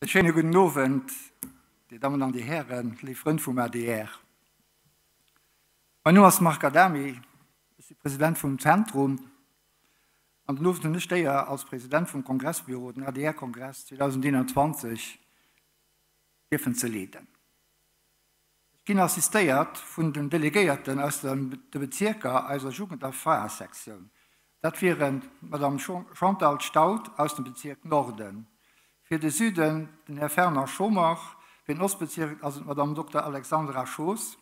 E schéine gudden Owend, Dir Dammen an Dir Hären, léif Frënn vum adr. Mäin Numm ass Marc Adami, ech si President vum Zentrum an den Owend hunn ech d'Éier als President vum Kongressbüro den ADR-Kongress 2021 dierfen ze leeden. Ech ginn assistéiert vun den Delegéierten aus de Bezierker eiser Jugend a Fraesektioun. Dat wieren d'Madame Chantal Staudt aus dem Bezierk Norden, fir de Süden den Här Fernand Schommer, fir den Ostbezierk ass et d'Madame Dokter Alexandra Schoos,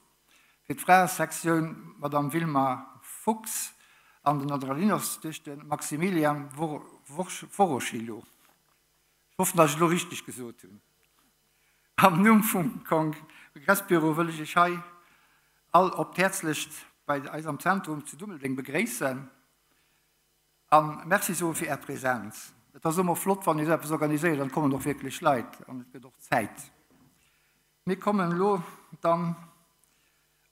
fir d'Fraesektioun d'Madame Wilma Fuchs an den Adrenalin ass duerch de Maximilian Voroshilo. Ech hoffen, datt ech et elo richteg gesot hunn. Am Numm vum Kongressbüro wëll ech Iech hei all op d'Häerzlechst bei eis am Zentrum zu Dummeldeng begréissen a Merci soe fir Är Präsenz. Et ass ëmmer flott, wann ee sou eppes organiséiert an et kommen och wierklech Leit an et gëtt och Zäit. Mir kommen elo dann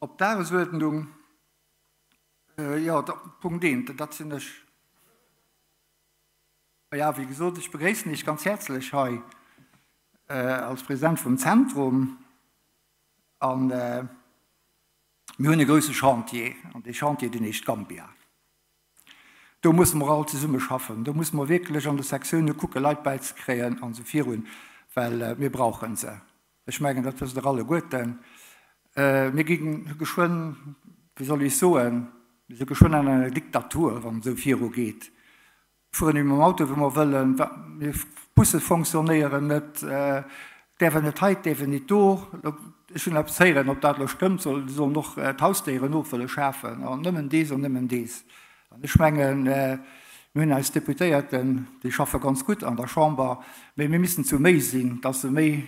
op d'Dagesuerdnung. Jo, Punkt eent, dat sinn ech. Jo, wéi gesot, ech begréissen Iech ganz häerzlech hei als President vum Zentrum. A mir hunn e grouse Chantier, an dee Chantier, deen heescht Gambia. Do musse mer all zesumme schaffen, do musse mer wierklech an de Sektioune kucke Leit bäizekréien an esou virun, well mir brauche se. Ech mengen, dat wësst Der alleguerten. Mir gi geschwënn, wéi soll ech soen, mir si geschwënn an enger Diktatur, wann et esou virugeet. Fueren mir mam Auto, wou mer wëllen, d'Busse fonctionnéieren net, däerfen net hei, däerfen nit do. Ech hunn eppes héieren, ob dat elo stëmmt, sollen och d'Hausdéieren of wëlle schafen an nëmmen dees an nëmmen dees. An ech mengen, mir hunn eis Deputéierten, déi schaffe ganz gutt an der Chamber, mä mir missten zu méi sinn, dass se méi,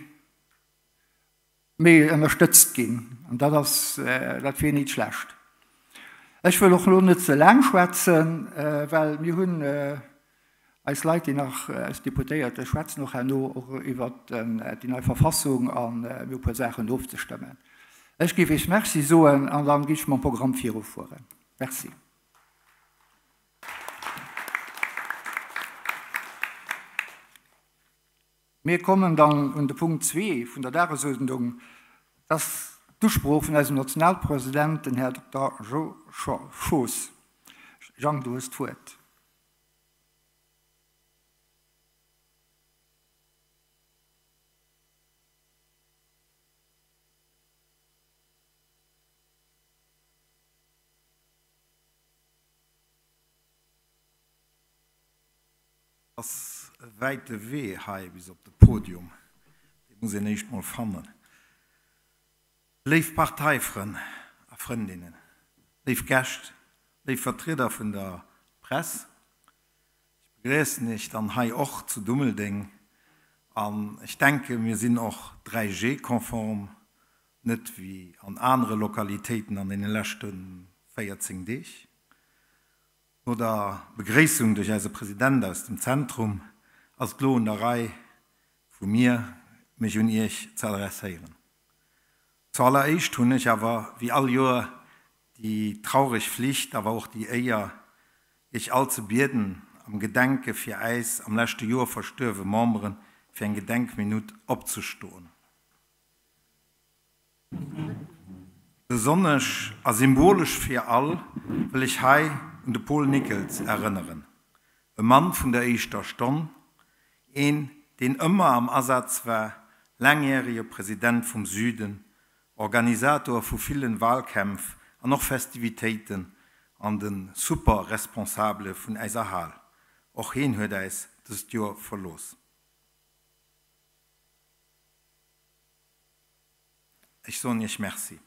méi ënnerstëtzt ginn. An dat ass, dat wier nit schlecht. Ech wëll och elo net ze laang schwätzen, well mir hunn eis Leit, déi nach, eis Deputéierte schwätzen och herno och iwwert déi nei Verfassung a mir hu e puer Saachen ofzestëmmen. Ech géif Iech Merci soen an da géif ech mam Programm virufueren. Merci. Mir kommen dann un de Punkt zwee vun der Dagesuerdnung, dat ass d'Usprooch vun eisem Nationalpresident, den Här Dokter Jo Schoos. Jang, du hues d'Wuert. Ass e wäite Wee hei bis op de Podium, dee muss een éischt mol fannen. Léif Parteifrënn a Frëndinnen, léif Gäscht, léif Vertrieder vun der Press, ech begréissen Iech dann hei och zu Dummeldeng an ech denke mir sinn och 3G-konform, net wéi an anere Lokalitéiten an deene leschte 14 Deeg. No der Begréissung duerch eise President aus dem Zentrum ass et lo un der Rei vu mir, mech un Iech ze adresséieren. Zu alleréischt hunn ech awer wéi all Joer déi traureg Flicht, awer och déi Éier, Iech all ze bieden, am Gedenke fir äis am leschte Joer verstuerwe Membere fir eng Gedenkminutt opzestoen. Besonnesch a symbolesch fir all wëll ech hei un de Paul Nickels erënneren, e Mann vun der éischter Stonn, een deen ëmmer am Asaz war, laangjärege President vum Süden, Organisator vu villen Wahlkämpf an och Festivitéiten an de super Responsabele vun äiser Hal. Och heen huet äis dëst Joer verlooss. Ech soen Iech Merci.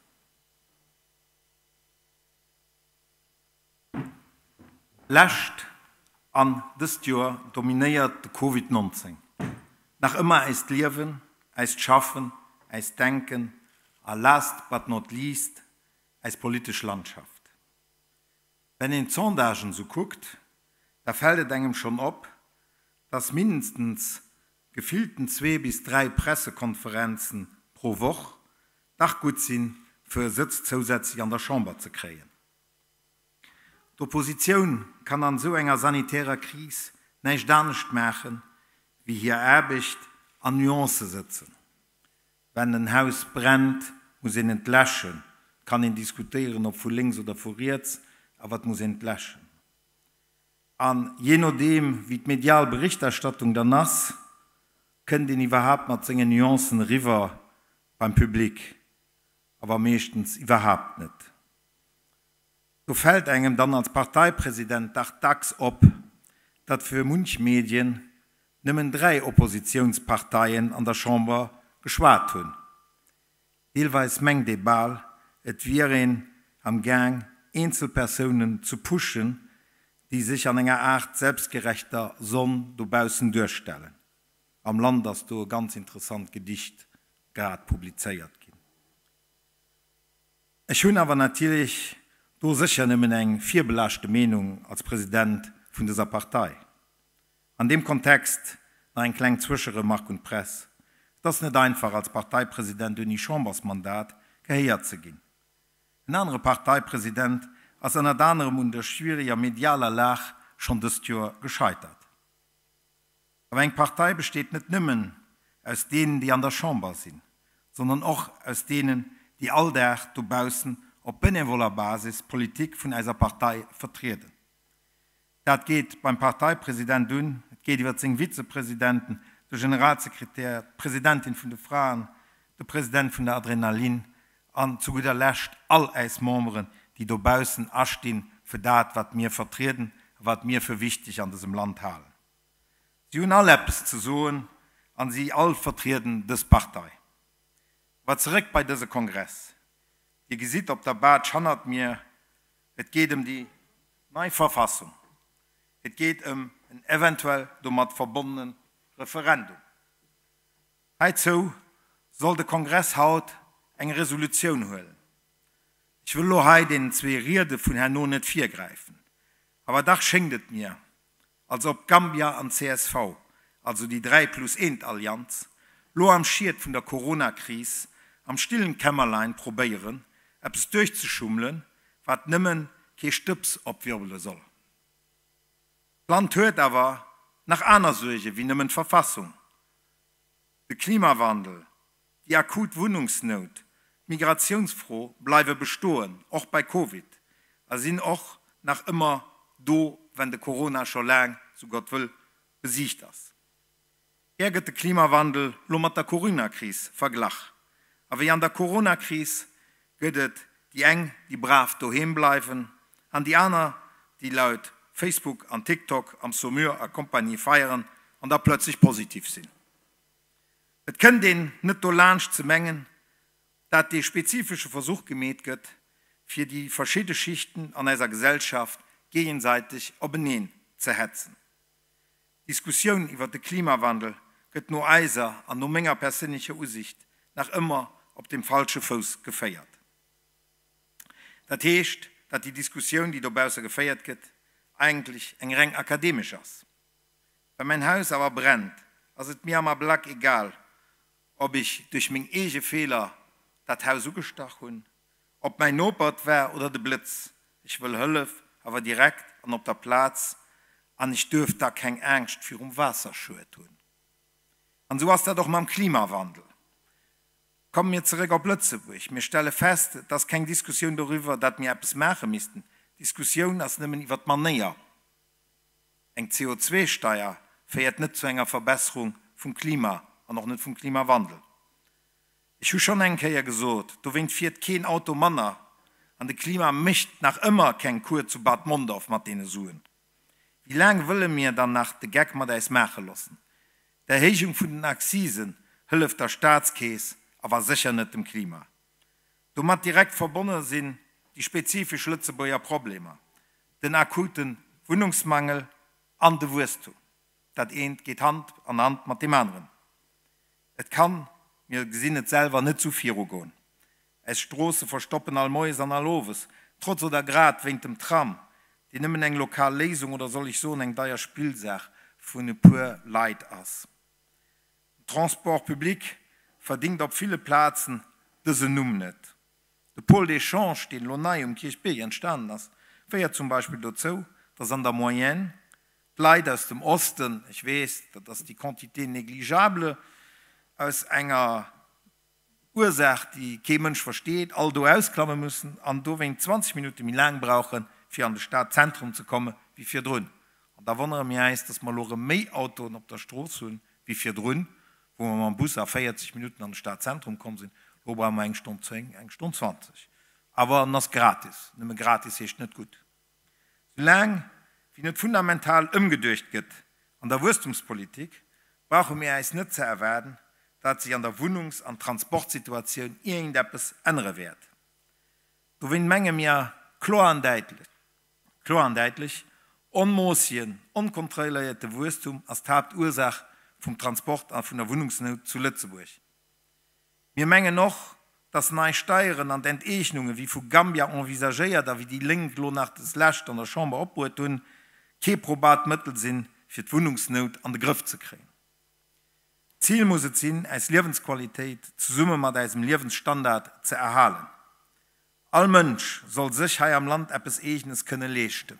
Lescht an dëst Joer dominéiert de Covid 19 nach ëmmer äist Liewen, äist Schaffen, äist Denken a last but not least äis politesch Landschaft. Wenn een d'Sondagen sou kuckt, da fällt et engem schonn op, dass mindestens gefillten zwee bis dräi Pressekonferenzen pro Woch dach gutt sinn, fir e Sëtz zousätzlech an der Chamber ze kréien. D'Oppositioun kann an esou enger sanitärer Kris näischt anescht maachen, wéi hir Aarbecht an Nuancë sëtzen. Wenn en Haus brennt, muss een et läschen. Et kann een diskutéieren, ob vu lénks oder vu riets, awer et muss een et läschen. An jee nodeem, wéi d'medial Berichterstattung dann ass, kënnt een iwwerhaapt mat sengen Nuancen eriwwer beim Public, awer meeschtens iwwerhaapt net. Do fält engem dann als Parteipresident dach dacks op, datt fir munch Medien nëmmen 3 Oppositiounsparteien an der Chamber geschwat hunn. Deelweis mengt ee bal, et wier een am Gaang eenzel Persounen ze pushen, déi sech an enger Aart selbstgerechter Sonn dobaussen duerstellen. Am Land ass do e ganz interessant Gedicht grad publizéiert ginn. Ech hunn awer natierlech do sécher nëmmen eng virbelaaschte Meenung als President vun dëser Partei. An deem Kontext nach eng kleng Zwëscheremark un d'Press, Et ass net einfach als Parteipresident ouni Chambersmandat gehéiert ze ginn. En anere Parteipresident ass ënnert anerem un der schwiereger medialer Lag schonn dëst Joer gescheitert. Awer eng Partei besteet net nëmmen aus deenen, déi an der Chamber sinn, sondern och aus deenen, déi all Dag dobaussen op benevoler Basis d'Politik vun eiser Partei vertrieden. Dat geet beim Parteipresident un, et geet iwwer seng Vizepresidenten, de Generalsekretär, d'Presidentin vun de Fraen, de President vun der Adrenalin an zu gudder Lescht all äis Memberen, déi dobaussen astinn fir dat, wat mir vertrieden a wat mir fir wichteg an dësem Land halen. Si hunn all eppes ze soen an si all vertrieden dës Partei. Awer zeréck bei dëse Kongress. Dir gesitt op der Baatsch hannert mir, et geet ëm déi nei Verfassung, et geet ëm en eventuell domat verbonnene Referendum. Heizou soll de Kongress haut eng Resolutioun huelen. Ech wëll elo hei deenen zwee Riede vun herno net virgräifen, awer dach schéngt et mir, als ob Gambia an csv, also déi Dräi-plus-eent-Allianz, lo am Schiet vun der Corona-Kris am stillen Kämmerlein probéieren, eppes duerchzeschummelen, wat nëmmen kee Stëbs opwirbele soll. D'Land huet awer nach aner Suerge wéi nëmmen d'Verfassung, de Klimawandel, déi akut Wunnungsnout, d'Migratiounsfro bleiwe bestoen, och bei Covid, a sinn och nach ëmmer do, wenn de Corona scho laang, sou Gott wëll, besiegt ass. Gär gëtt de Klimawandel lo mat der Corunakris verglach. A wéi an der Coronakris gëtt et déi eng, déi brav doheem bleiwen, an déi aner, déi laut Facebook an TikTok am Saumur a Compagnie feieren an da plötzlech positiv sinn. Et kënnt een net dolaanscht ze mengen, dat dee spezifesche Versuch gemeet gëtt, fir déi verschidde Schichten an eiser Gesellschaft géigensäiteg openeen ze hetzen. D'Diskussioun iwwert de Klimawandel gëtt no eiser an no menger perséinlecher Usicht nach ëmmer op dem falsche Fouss geféiert. Dat heescht, dat déi Diskussioun, déi dobausse geféiert gëtt, eigentlech eng reng akademesch ass. Wa mäin Haus awer brennt, ass et mir am Ablack egal, ob ech duerch meng eege Feeler dat Haus ugestach hunn, ob mäin Noper et war oder de Blëtz. Ech wëll Hëllef, awer direkt an op der Plaz, an ech duerf da keng Angscht virum Waasserschued hunn. An esou ass dat och mam Klimawandel. Komme mir zeréck op Lëtzebuerg. Mir stelle fest, et ass keng Diskussioun doriwwer, datt mir eppes maache missten. D'Diskussioun ass nëmmen iwwer d'Manéier. Eng CO2-Steier féiert net zu enger Verbesserung vum Klima an och net vum Klimawandel. Ech hu schonn eng Kéier gesot, dowéint fiert keen Auto manner an de Klima mécht nach ëmmer keng Kur zu Bad Mondorf mat deene Suen. Wéi laang wëlle mir dann nach de Geck mat äis maache loossen? D'Erhéijung vun den Accisen hëlleft der Staatskeess, awer sécher net dem Klima. Domat direkt verbonne sinn déi spezifesch Lëtzebuerger Problemer, den akute Wunnungsmangel an de Wuesstum. Dat eent geet Hand an Hand mat deem aneren. Et kann, mir gesinn et selwer, net sou virugoen. Eis Stroosse verstoppen all moies an all owes, trotz oder grad wéint dem Tram, deen nëmmen eng lokal Léisung oder soll ech soen eng deier Spillsaach vun e puer Leit ass. Den Transport public verdingt op ville Plazen dësen Numm net. De Pôle d'échange, deen elo nei um Kierchbierg entstanen ass, féiert zum Beispill dozou, dass an der Moyenne d'Leit aus dem Osten, ech weess, dat ass déi Quantité négligeable. aus enger Ursaach, déi kee Mënsch versteet, all do ausklamme mussen an dowéint 20 Minutte méi laang brauchen, fir an de Stadzentrum ze komme wéi virdrun. An da wonnere mir äis, dass mer elo erëm méi Autoen op der Strooss hunn wéi virdrun, wou mer mam Bus a 40 Minutten an de Stadzentrum komm sinn. Elo brauche mer eng Stonn 10, eng Stonn 20. Awer en ass gratis. Nëmme gratis heescht net gutt. Soulaang wéi net fundamental ëmgeduecht gëtt an der Wuesstumspolitik, brauche mir äis net ze erwaarden, dat sech an der Wunnungs an Transportsituatioun iergendeppes ännere wäert. Dowéint menge mir kloer an däitlech, kloer an däitlech, onmoossegen, onkontrolléierte Wuesstum ass d'Haaptursaach vum Transport a vun der Wunnungsnout zu Lëtzebuerg. Mir mengen och, dass nei Steieren an d'Enteegnungen, wéi vu Gambia envisagéiert a wéi déi Lénk elo nach des Lescht an der Chamber opbruet hunn, kee probat Mëttel sinn, fir d'Wunnungsnout an de Grëff ze kréien. D'Zil muss et sinn, äis Liewensqualitéit zesumme mat äisem Liewensstandard ze erhalen. All Mënsch soll sech hei am Land eppes Eegenes kënne leeschten.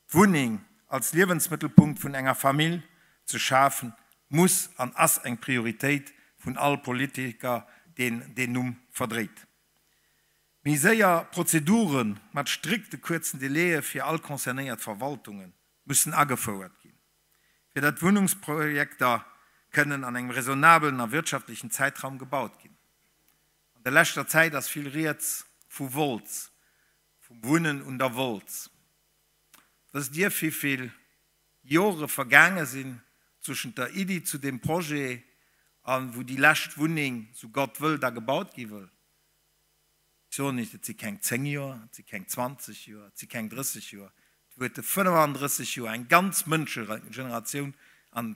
D'Wunneng als Liewensmëttelpunkt vun enger Famill ze schafen, muss an ass eng Prioritéit vun all Politiker, deen deen Numm verdréit. Méi séier Prozedure mat strikte kuerzen Délaië fir all concernéiert Verwaltunge mussen agefouert ginn, fir datt Wunnungsprojekter kënnen an engem raisonnabelen a wirtschaftlechen Zäitraum gebaut ginn. An der leschter Zäit ass vill Rieds vu Wolz, vum Wunnen un der Wolz. Wësst Dir wivill Jore vergaange sinn zwëschent der Iddi zu deem Projet a wou déi lescht Wunneng, sou Gott wëll, da gebaut gi wëll? Ech soen Iech, et si keng 10 Joer, et si keng 20 Joer, et si keng 30 Joer, et wuerte 35 Joer, eng ganz Mënschegeneratioun an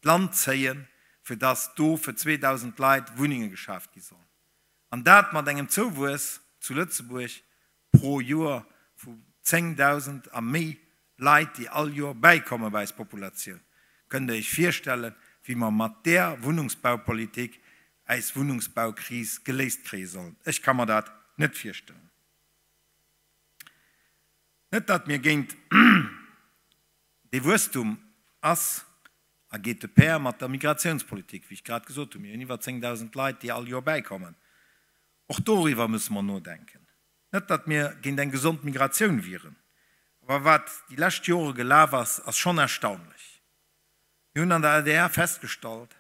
d'Land zéien, fir datt do fir 2.000 Leit Wunnenge geschaaft gi sollen. An dat mat engem Zouwuess zu Lëtzebuerg pro Joer vu 10.000 a méi Leit, déi all Joer bäikomme bei eis Populatioun. Kënnt Der Iech virstellen, wéi mer mat där Wunnungsbaupolitik äis Wunnungsbaukris geléist kréie sollen? Ech ka mer dat net virstellen. Net datt mir géint dee Wuesstum ass a geet de pair mat der Migratiounspolitik, wéi ech grad gesot hunn. Mir hunn iwwer 10.000 Leit, déi all Joer bäikommen. Och doriwwer musse mer nodenken. Net datt mir géint eng gesond Migratioun wieren, awer wat déi lescht Jore gelaf ass, ass schonn erstaunlech. Mir hunn an der adr festgestallt,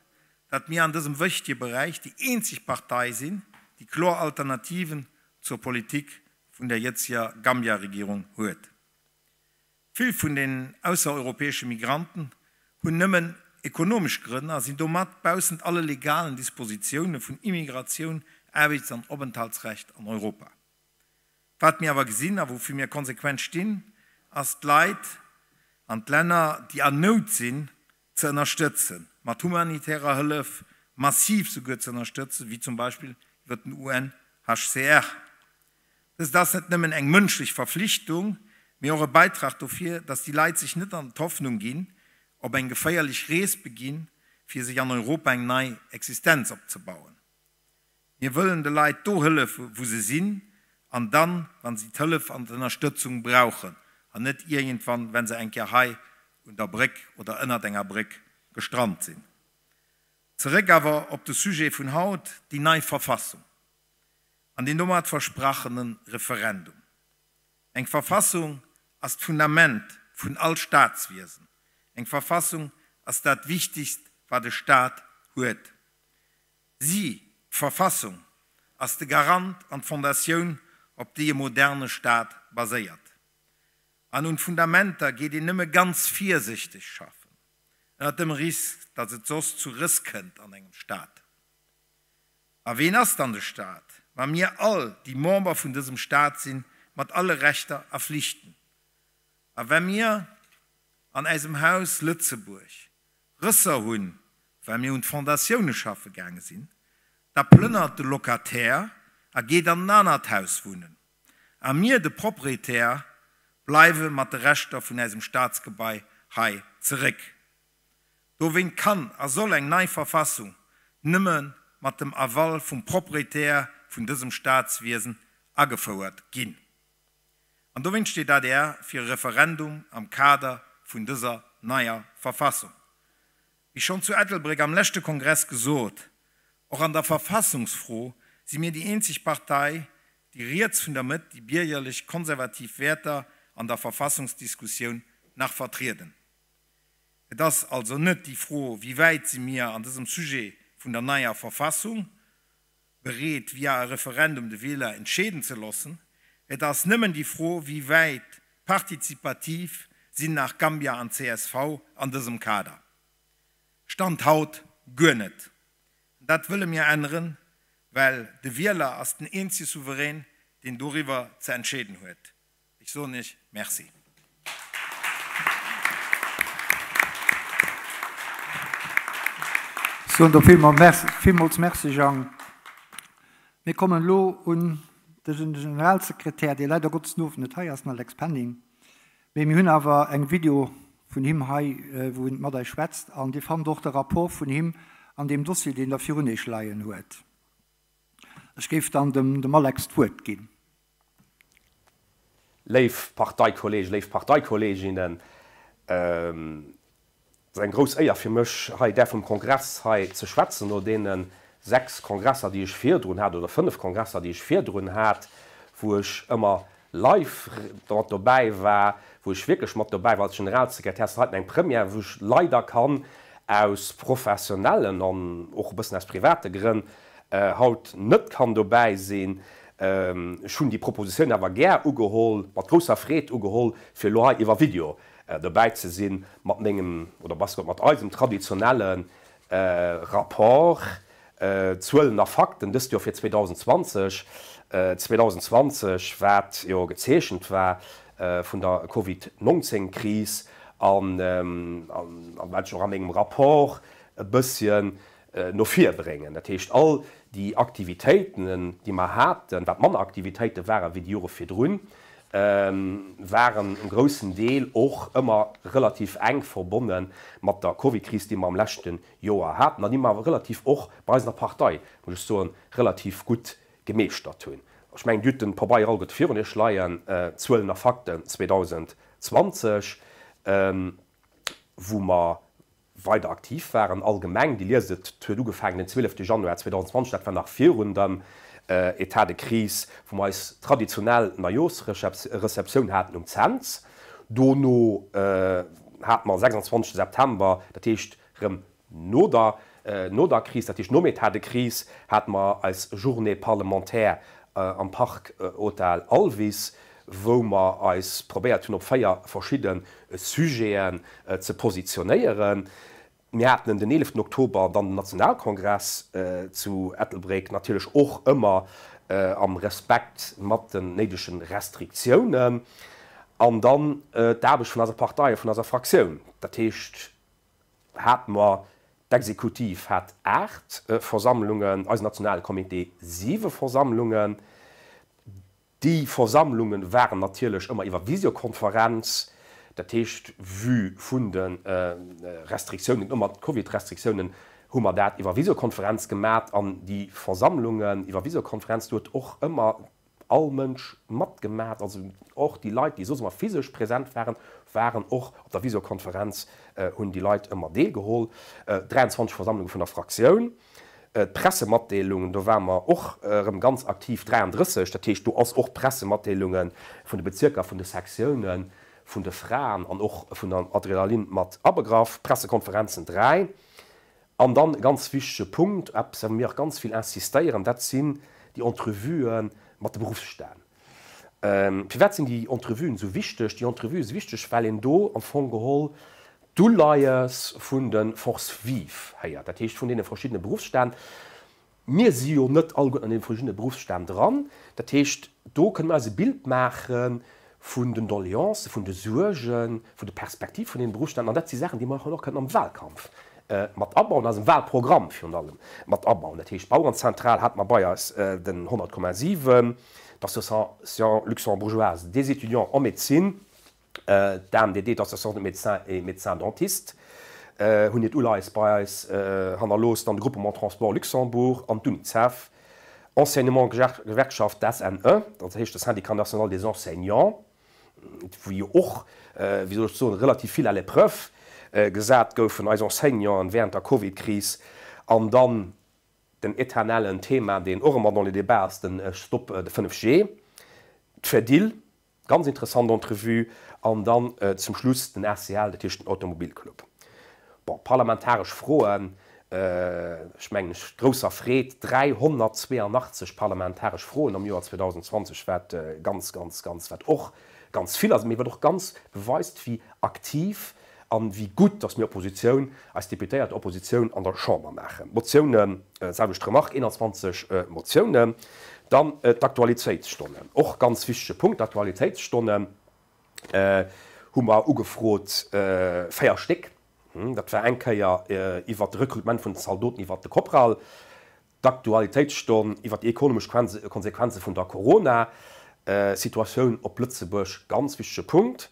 datt mir an dësem wëchtige Beräich déi eenzeg Partei sinn, déi kloer Alternativen zur Politik vun der jëtzeger Gambia-Regierung huet. Vill vun den aussereuropäesche Migranten hunn nëmmen ekonomesch Grënn a sinn domat baussent alle legalen Dispositioune vun Immigratioun, Aarbechts an Openthaltsrecht an Europa. Wat mir awer gesinn a woufir mir konsequent stinn, ass d'Leit an d'Länner, déi an Nout sinn, ze ënnerstëtzen, mat humanitärer Hëllef massiv souguer ze ënnerstëtzen, wéi zum Beispill iwwer den UNHCR. Dëst ass net nëmmen eng mënschlech Verflichtung, mee och e Beitrag dofir, datt déi Leit sech net an d'Hoffnung ginn, op eng geféierlech Rees beginn, fir sech an Europa eng nei Existenz opzebauen. Mir wëllen de Leit do hëllefe wou se sinn an dann, wann si d'Hëllef an d'Ënnerstëtzung brauchen, an net iergendwann, wenn se eng Kéier hei un der Bréck oder ënnert enger Bréck gestrant sinn. Zeréck awer op de Sujet vun haut, déi nei Verfassung an deen domat versprachene Referendum. Eng Verfassung ass d'Fundament vun all Staatswiesen. Eng Verfassung ass dat Wichtigst, wat e Staat huet. Si, d'Verfassung, ass de Garant an d'Fondatioun, op déi e moderne Staat baséiert. An un d'Fundamenter geet een nëmme ganz virsichteg schaffen, ënnert dem Risk, datt et soss zu Rëss kënnt an engem Staat. A ween ass dann de Staat? Ma mir all, déi Member vun dësem Staat sinn, mat alle Rechter a Flichten. A wa mir an äisem Haus Lëtzebuerg Rësser hunn, well mir un d'Fondatioune schaffe gaange sinn, da plënnert de Locataire a geet an en anert Haus wunnen. A mir, de Proprietär, bleiwe mat de Reschter vun äisem Staatsgebai hei zeréck. Dowéint kann a soll eng nei Verfassung nëmme mat dem Aval vum Proprietär vun dësem Staatswiesen agefouert ginn. An dowéint steet adr fir e Referendum am Kader vun dëser neier Verfassung. Wéi schonn zu Ettelbréck am leschte Kongress gesot, och an der Verfassungsfro si mir déi eenzeg Partei, déi riets vun der Mëtt déi biergerlech-konservativ Wäerter an der Verfassungsdiskussioun nach vertrieden. Et ass also net déi Fro, wéi wäit si mir an dësem Sujet vun der neier Verfassung bereet via e Referendum de Wieler entscheeden ze loossen, et ass nëmmen déi Fro, wéi wäit partizipativ sinn nach Gambia an csv an dësem Kader. Stand haut guer net. An dat wëlle mir änneren, well de Wieler ass den eenzege Souverän, deen doriwwer ze entscheeden huet. Ech soen Iech Merci. Ech soen der villmools Merci, Jang. Mir kommen elo un de Generalsekretär, dee leider Gottes den Owend net hei ass, den Alex Penning. Mee mir hunn awer eng Video vun him hei, wou en mat eis schwätzt. An Dir fannt och de Rapport vun him an deem Dossier, deen Der virun Iech leien huet. Ech géif dann dem Alex d'Wuert ginn. Léif Parteikolleegen, léif Parteikolleeginnen, et ass eng grouss Éier fir mech, hei däerf um Kongress hei ze schwätzen, no deene 6 Kongresser, déi ech virdrun hat, oder 5 Kongresser, déi ech virdrun hat, wou ech ëmmer live mat dobäi war, wou ech wierklech mat dobäi war als Generalsekretär. Et ass heiten eng Première, wou ech leider kann aus professionellen an och e bëssen aus private Grënn haut net kann dobäi sinn. Ech hunn déi Propositioun awer gär ugeholl, mat grousser Freed ugeholl, fir elo hei iwwer Video dobäi ze sinn mat mengem, oder besser gesot mat eisem traditionelle Rapport Zuelen a Fakten, dëst Joer fir 2020, 2020, wat jo gezeechent war vun der Covid 19 Kris an wat ech och a mengem Rapport e bësschen no vir bréngen. Dat heescht, all déi Aktivitéiten, déi mer haten, wat manner Aktivitéite ware wéi déi Jore virdrun, waren um groussen Deel och ëmmer relativ enk verbonne mat der Covidkris, déi mer am leschte Joer haten an déi mer awer relativ och bei eis an der Partei, muss ech soen, relativ gutt gemeeschtert hunn. Ech mengen, Dir hutt de Pabeier alleguerte virun Iech leien, Zuelen a Fakten 2020, wou mer weider aktiv waren allgemeng. Dir liest et, et huet ugefaangen den 12 Januar 2020, dat war nach virun dem État de crise, wou mer eis traditionell Neijooschreceptioun haten um Cents. Dono hate mer 26 September, dat heescht erëm no der no der Kris, dat heescht nom État de crise, hate mer eis Journée parlementaire am Parc Hotel Alvis, wou mer eis probéiert hunn op 4 verschidde Sujeten ze positionéieren. Mir haten den 11 Oktober dann den Nationalkongress zu Ettelbréck, natierlech och ëmmer am Respekt mat den néidege Restriktiounen, an dann d'Aarbecht vun eiser Partei a vun eiser Fraktioun. Dat heescht, hate mer, d'Exekutiv hat 8 Versammlungen, eisen nationale Comité 7 Versammlungen. Déi Versammlunge waren natierlech ëmmer iwwer Visiokonferenz, dat heescht vue vun de Restriktiounen, ëmmer d'Covid-Restriktiounen, hu mer dat iwwer Visiokonferenz gemat. An déi Versammlungen iwwer Visiokonferenz, do huet och ëmmer all Mënsch matgemat, also och déi Leit, déi soss ëmmer physesch present waren, waren och op der Visiokonferenz, hunn déi Leit ëmmer deelgeholl. 23 Versammlunge vun der Fraktioun. D'Pressematdeelungen, do ware mer och erëm ganz aktiv, 33, dat heescht, do ass och d'Pressematdeelunge vun de Bezierker, vun de Sektiounen, vun de Fraen an och vun der Adrenalin mat abegraff, Pressekonferenzen 3. An dann e ganz wichtege Punkt, eppes wou mir och ganz vill insistéieren, dat sinn déi Entrevuë mat de Beruffsstänn. Firwat sinn déi Entrevuen esou wichteg? Déi Entrevue si wichteg, well een do am Fong geholl d'Uleies vun de Forces vives héiert, dat heescht vun deene verschiddene Beruffsstänn. Mir si jo net alleguerten an deene verschiddene Beruffsstänn dran. Dat heescht, do kënne mir eis e Bild maache vun den Doleancen, vun de Suergen, vun de Perspektive vun deene Beruffsstänn. An dat si Saachen, déi mer och kënnen am Wahlkampf mat abauen, eisem Wahlprogramm virun allem mat abauen. Dat heescht, d'Bauerenzentral hate mer bei eis den 100,7, d'Association luxembourgeoise des étudiants en médecine, d'AMDD, d'Association des médecins et médecins dentistes, hunn hiert Uleies bei eis hannerlooss, dann de Groupement Transport Luxembourg an d'Unicef, Enseignement-Gewerkschaft, d'SNE, dat heescht de Syndicat national des enseignants, wou jo och, wéi soll ech soen, relativ vill à l'épreuve. gesat goufen, eis Enseignanten während der Covid-Kris an dann den eternellen Thema, deen och ëmmer dans les débats ass, den Stop de 5G, d'Fedil, ganz interessant Entrevue, an dann zum Schluss den ACL, dat heescht den Automobilclub. Bon, parlamentaresch Froen, ech mengen, ech grousser Freed, 382 parlamentaresch Froen am Joer 2020, wat ganz, ganz, ganz, wat och ganz vill ass, mee wat och ganz beweist, wéi aktiv an wéi gutt, datt mir Oppositioun, eis Deputéiert Oppositioun an der Chamber maachen. Motiounen, selwecht Remarque, 21 Motiounen. Dann d'Aktualitéitsstonnen, och ganz wichtege Punkt, d'Aktualitéitsstonnen hu mer ugefrot, véier Stéck. Dat war eng Kéier iwwert de Rekrutement vun den Zaldoten iwwert de Copral, D'Aktualitéitsstonn iwwer déi ekonomesch Konsequenze vun der Corona-Situatioun op Lëtzebuerg, ganz wichtege Punkt.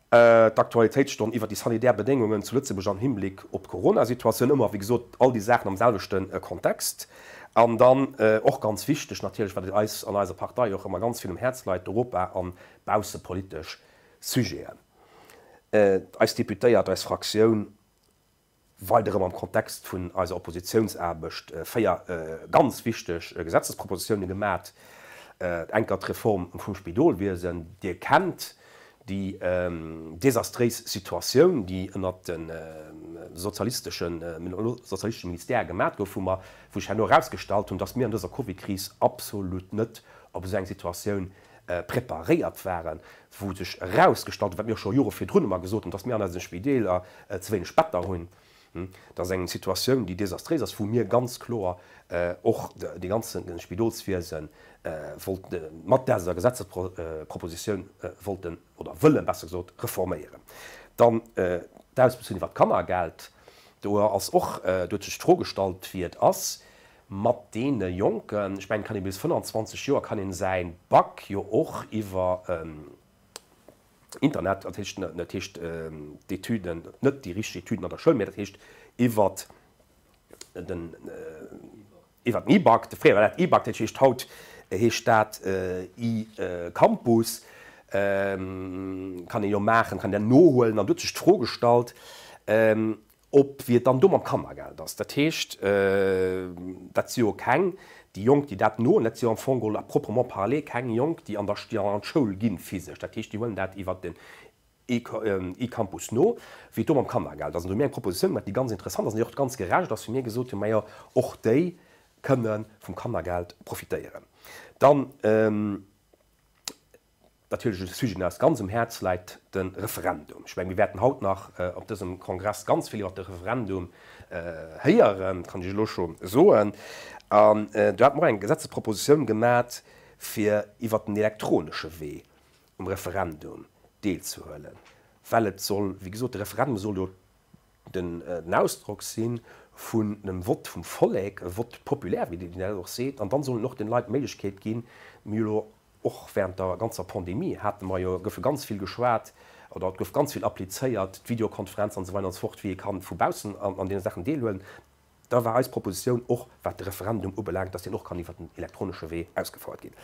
D'Aktualitéitsstonn iwwer déi sanitär Bedéngungen zu Lëtzebuerg am Hinblick op d'Corona-Situatioun, ëmmer wéi gesot all déi Saachen am selwechte Kontext. An dann och ganz wichteg natierlech, wat eis an eiser Partei och ëmmer ganz vill um Häerz leit, d'Europa an baussepolitesch Sujeten. Eis Deputéiert, eis Fraktioun weider erëm am Kontext vun eiser Oppositiounsaarbecht 4 ganz wichteg Gesetzespropositiounen gemat. Enker d'Reform vum Spidolwiesen. Dir kennt déi desastréis Situatioun, déi ënnert de sozialistesche Ministèrë gemat gouf, wou mer, wou ech herno erausgestallt hunn, dass mir an dëser Covidkris absolut net op esou eng Situatioun preparéiert waren, wou sech erausgestallt huet, wat mir och scho Jore virdrun ëmmer gesot hunn, dass mir an eise Spideeler ze wéineg Better hunn. Dat ass eng Situatioun, déi desastréis ass, wou mir ganz kloer och dee ganze Spidolswiese wollten mat däser Gesetzespropositioun wollten, oder wëllen, besser gesot, reforméieren. Dann d'Ausbezuelen iwwert d'Kannergeld. Do ass och, do huet sech d'Fro gestallt, wéi et ass mat deene Jonken, ech mengen, kann ee bis 25 Joer kann een säi Bac jo och iwwer Internet, dat heescht, dat heescht d'Etüden, net déi richteg Etüden an der Schoul, mä dat heescht iwwer den, iwwer den e-Bac, fréier war dat e-Bac, dat heescht haut heescht dat e-Campus, kann ee jo maachen, kann een dat nohuelen. An do huet sech d'Fro gestallt, Ob wéi et dann do mam Kannergeld ass, dat heescht, dat si jo keng, déi Jonk, déi dat nohuelen, dat si jo am Fong geholl à proprement parler keng Jonk, déi an der, déi an d'Schoul ginn physesch, dat heescht, déi huelen dat iwwert den e-Campus no, wéi et do mam Kannergeld ass. An do hu mir eng Propositioun gemaach, déi ganz interessant ass an déi och ganz gerecht ass, wou mir gesot hunn, majo, och déi kënne vum Kannergeld profitéieren. Dann. Natierlech e Sujet, deen eis ganz um Häerz läit, de Referendum. Ech mengen, mir wäerten haut nach op dësem Kongress ganz vill iwwert de Referendum héieren, kann ech elo scho soen. An do hate mer och eng Gesetzespropositioun gemat, fir iwwert den elektronesche Wee um Referendum deelzehuelen, well et soll, wéi gesot, de Referendum soll jo den Ausdrock si vun einem Vott vum Vollek, e Vote populaire, wéi Dir dat och seet, an dann sollen och den Leit d'Méiglechkeet ginn, mir hu jo och während der ganzer Pandemie hate mer jo, goufe ganz vill geschwat oder et gouf ganz vill applizéiert, d'Videokonferenz an esou weider an esou fort, wéi ee kann vu baussen an deene Saachen deelhuelen. Da war eis Propositioun och, wat de Referendum ubelaangt, dass deen och kann iwwert den elektronesche Wee ausgefouert ginn.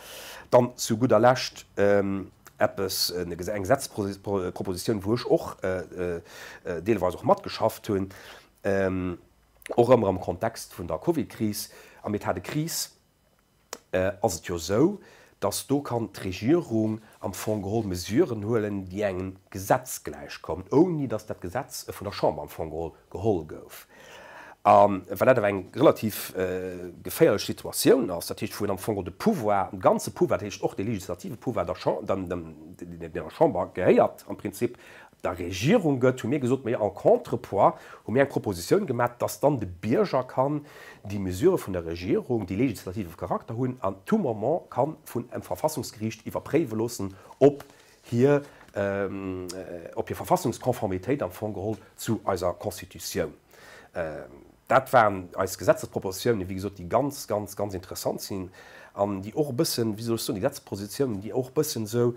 Dann zu gudder Lescht eppes, eng Gesetzpropositioun, wou ech och deelweis och matgeschafft hunn, och ëmmer am Kontext vun der Covidkris. Am État de crise ass et jo esou, dass do kann d'Regierung am Fong geholl Mesuren huelen, déi engem Gesetz gläichkommen, ouni dass dat Gesetz vun der Chamber am Fong geholl geholl gouf. A well dat awer eng relativ geféierlech Situatioun ass, dat heescht, wou een am Fong geholl de Pouvoir, de ganze Pouvoir, dat heescht och de legislative Pouvoir der deen der Chamber gehéiert am Prinzip, der Regierung gëtt, hu mir gesot, majo, en contrepoids hu mir eng Propositioun gemaach, dass dann de Bierger kann déi Mesurë vun der Regierung, déi legislative Charakter hunn, à tout moment ka vun em Verfassungsgeriicht iwwerpréiwe loossen, ob hir, ob hir Verfassungskonformitéit am Fong geholl zu eiser Constitutioun. Dat waren eis Gesetzespropositiounen, wéi gesot, déi ganz, ganz, ganz interessant sinn an déi och e bëssen, wéi soll ech soen, déi Gesetzespositiounen, déi och e bëssen esou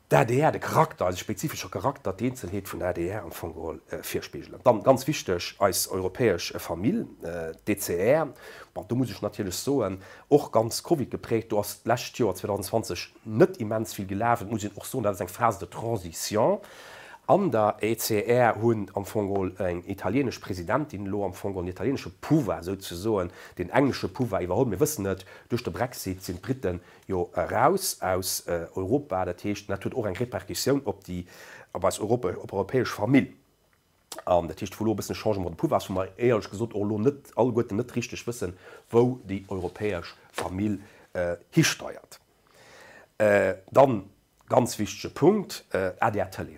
d'ADR, de Charakter, eise spezifesche Charakter, d'Eenzelheet vun der adr am Fong geholl virspigelen. Dann, ganz wichteg, eis europäesch Famill, d'ECR. Bon, do muss ech natierlech soen, och ganz Covid-geprägt, do ass d'lescht Joer 2020 net immens vill gelaf. Et muss een och soen, dat ass eng Phase de transition. An der ECR hunn am Fong geholl eng italienesch Presidentin elo am Fong geholl den italienesche Pouvoir souzesoen, den englesche Pouvoir iwwerholl. Mir wëssen et, duerch de Brexit sinn d'Briten jo eraus aus Europa. Dat heescht, dat huet och eng Répercussioun op déi, op eis op europäesch Famill. An dat heescht, wou elo e bëssen e Changement de pouvoir ass, wou mer éierlech gesot och elo net alleguerten net richteg wëssen, wou déi europäesch Famill histeiert. Dann, ganz wichtege Punkt, adr Tëlee.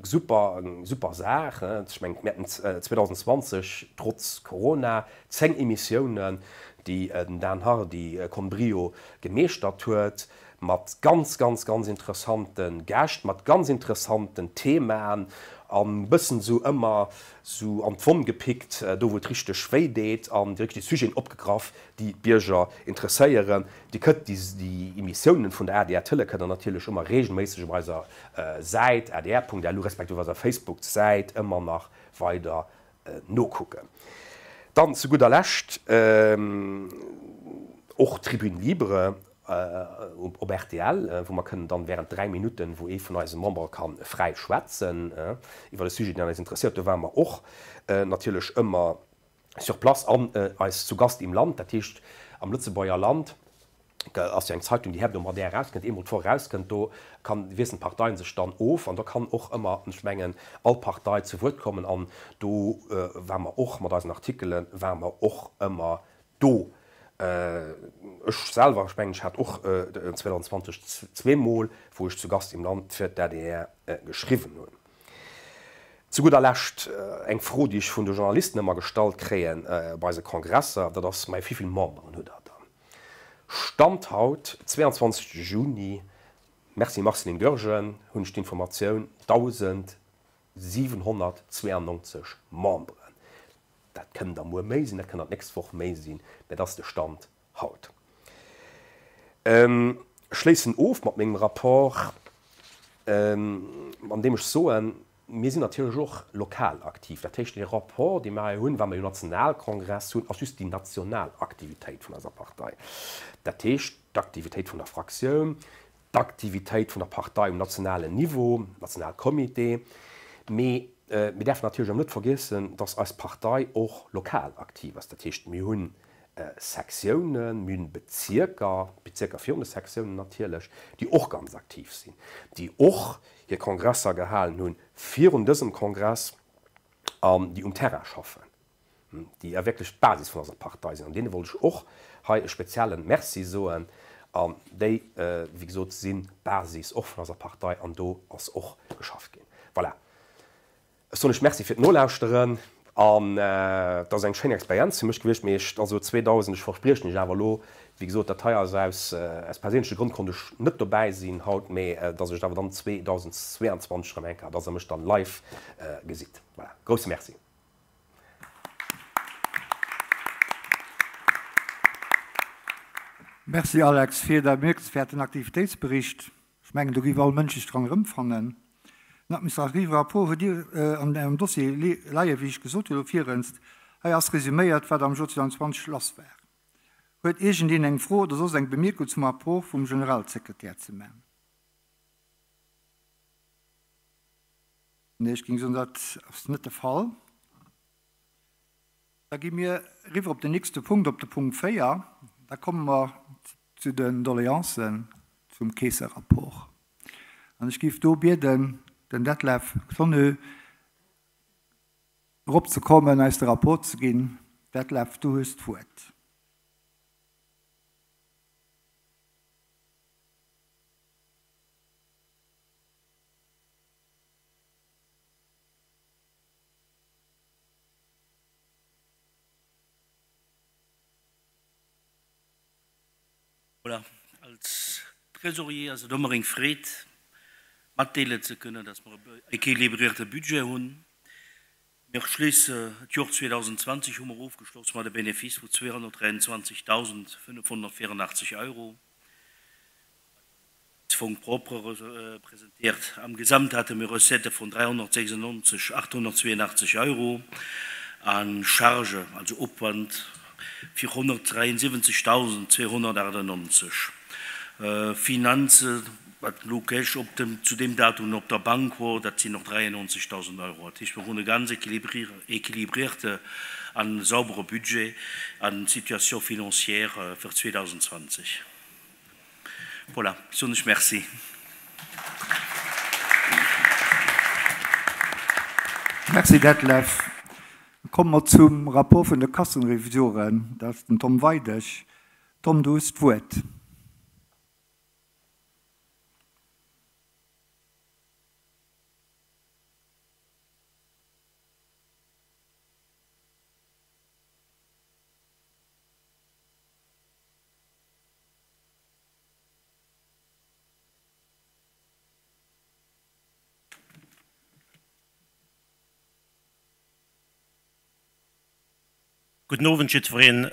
Super, super Saach. Ech mengen, mir haten 2020 trotz Corona 10 Emissiounen, déi den Dan Hardy con brio gemeeschtert huet, mat ganz, ganz, ganz interessante Gäscht, mat ganz interessanten Themaen an e bëssen esou ëmmer esou an d'Wonn gepickt, do wou et richteg wéi deet an déi richteg Sujeten opgegraff, déi d'Bierger interesséieren. Dir kënnt déi Emissiounen vun der adr Tële kënnt der natierlech ëmmer regelméisseg op eiser Säit adr.lu respektiv op eiser Facebook-Säit ëmmer nach weider nokucken. Dann zu gudder Lescht och Tribune Libre op rtl, wou mer kënnen dann während 3 Minutten, wou ee vun eise Membere ka fräi schwätzen iwwer e Sujet, deen eis interesséiert. Do ware mer och natierlech ëmmer sur place an eis zu Gast im Land, dat heescht am Lëtzebuerger Land, ass jo eng Zeitung, déi hebdomadaire erauskënnt, eemol d'Woch erauskënnt, do kann, wiesselen d'Parteien sech dann of an do kann och ëmmer, ech mengen, all Partei zu Wuert kommen an do ware mer och mat eisen Artikelen, ware mer och ëmmer do. Ech selwer, ech mengen, ech hat och 2020 zweemol, wou ech zu Gast im Land fir d'ADR geschriwwen hunn. Zu gudder Lescht eng Fro, déi ech vun de Journalisten ëmmer gestallt kréien op eise Kongresser, dat ass, Mä wéi vill Memberen hutt Der dann? Stand haut, 22 Juni, Merci Marceline Goergen, hunn ech d'Informatioun, 1.792 Memberen. Dat kënnen der muer méi sinn, dat kënnen der d'nächst Woch méi sinn, mä dat ass de Stand haut. Ech schléissen of mat mengem Rapport, andeem ech soen, Mir sinn natierlech och lokal aktiv. Dat heescht, dee Rapport, dee mir hei hunn, well mer jo Nationalkongress hunn, ass just déi national Aktivitéit vun eiser Partei. Dat heescht, d'Aktivitéit vun der Fraktioun, d'Aktivitéit vun der Partei um nationalen Niveau, Nationalcomité. Mee mir däerfen natierlech awer net vergiessen, dass eis Partei och lokal aktiv ass. Dat heescht, mir hunn Sektiounen, mir hunn Bezierker, Bezierker virun de Sektiounen natierlech, déi och ganz aktiv sinn, déi och hir Kongresser gehalen hunn virun dësem Kongress an déi um Terrain schaffen, déi a wierklech d'Basis vun eiser Partei sinn. An deene wollt ech och hei e spezielle Merci soen. An déi, wéi gesot, sinn d'Basis och vun eiser Partei an do ass och geschafft ginn. Voilà. Ech soen lech Merci fir d'Nolauschteren an et ass eng schéin Experienz fir mech gewiescht. Mee ech, also 2000, ech verspriechen lech awer elo, wéi gesot, dat hei ass aus, aus perséinleche Grënn konnt ech net dobäi sinn haut, mee dass ech et awer dann 2022 erëm eng Kéier, dass Der mech dann live gesitt. Voilà, grousse Merci. Merci Alex fir däi bemierkenswäerten Aktivitéitsbericht. Ech mengen, do géif all Mënsch sech dran erëmfannen. Den administrative Rapport hutt Dir an Ärem Dossier leien, wéi ech gesot hunn elo virenst. Hei ass resüméiert, wat am Joer 2020 lass war. Huet iergendeen eng Fro oder soss eng Bemierkung zum Rapport vum Generalsekretär ze man? Nee, ech géing soen, dat ass net de Fall. Da gi mir eriwwer op den nächste Punkt, op de Punkt 4. Da komme mer zu den Doleancen zum Keesserapport. An ech géif do bieden, den Detlef Clonneux eropzekommen, eis de Rapport ze ginn. Detlef, du hues d'Wuert. Voilà, als Trésorier ass et ëmmer eng Freed, matdeelen ze kënnen, dass mer e équilibréierte Budget hunn. Mir schléisse d'Jor 2020 hu mer ofgeschloss mat e Bénéfice vu 223.584 Euro. Fonds propres representéiert. Am Gesamt hate mir Recettë vun 396 882 Euro a Chargen, also Opwand, fir 173.298. Finanzen. Wat elo Cash op dem, zu deem Datum op der Bank wor, dat sinn och 93.000 Euro. Dat heescht, mir hunn e ganz équilibrierte a saubere Budget an Situation financière fir 2020. Voilà, soen ech Merci. Merci Detlef. Komme mer zum Rapport vun de Kassenrevisoren. Dat ass den Tom Weidig. Tom, du hues d'Wuert. Gudden Owend jiddwereen.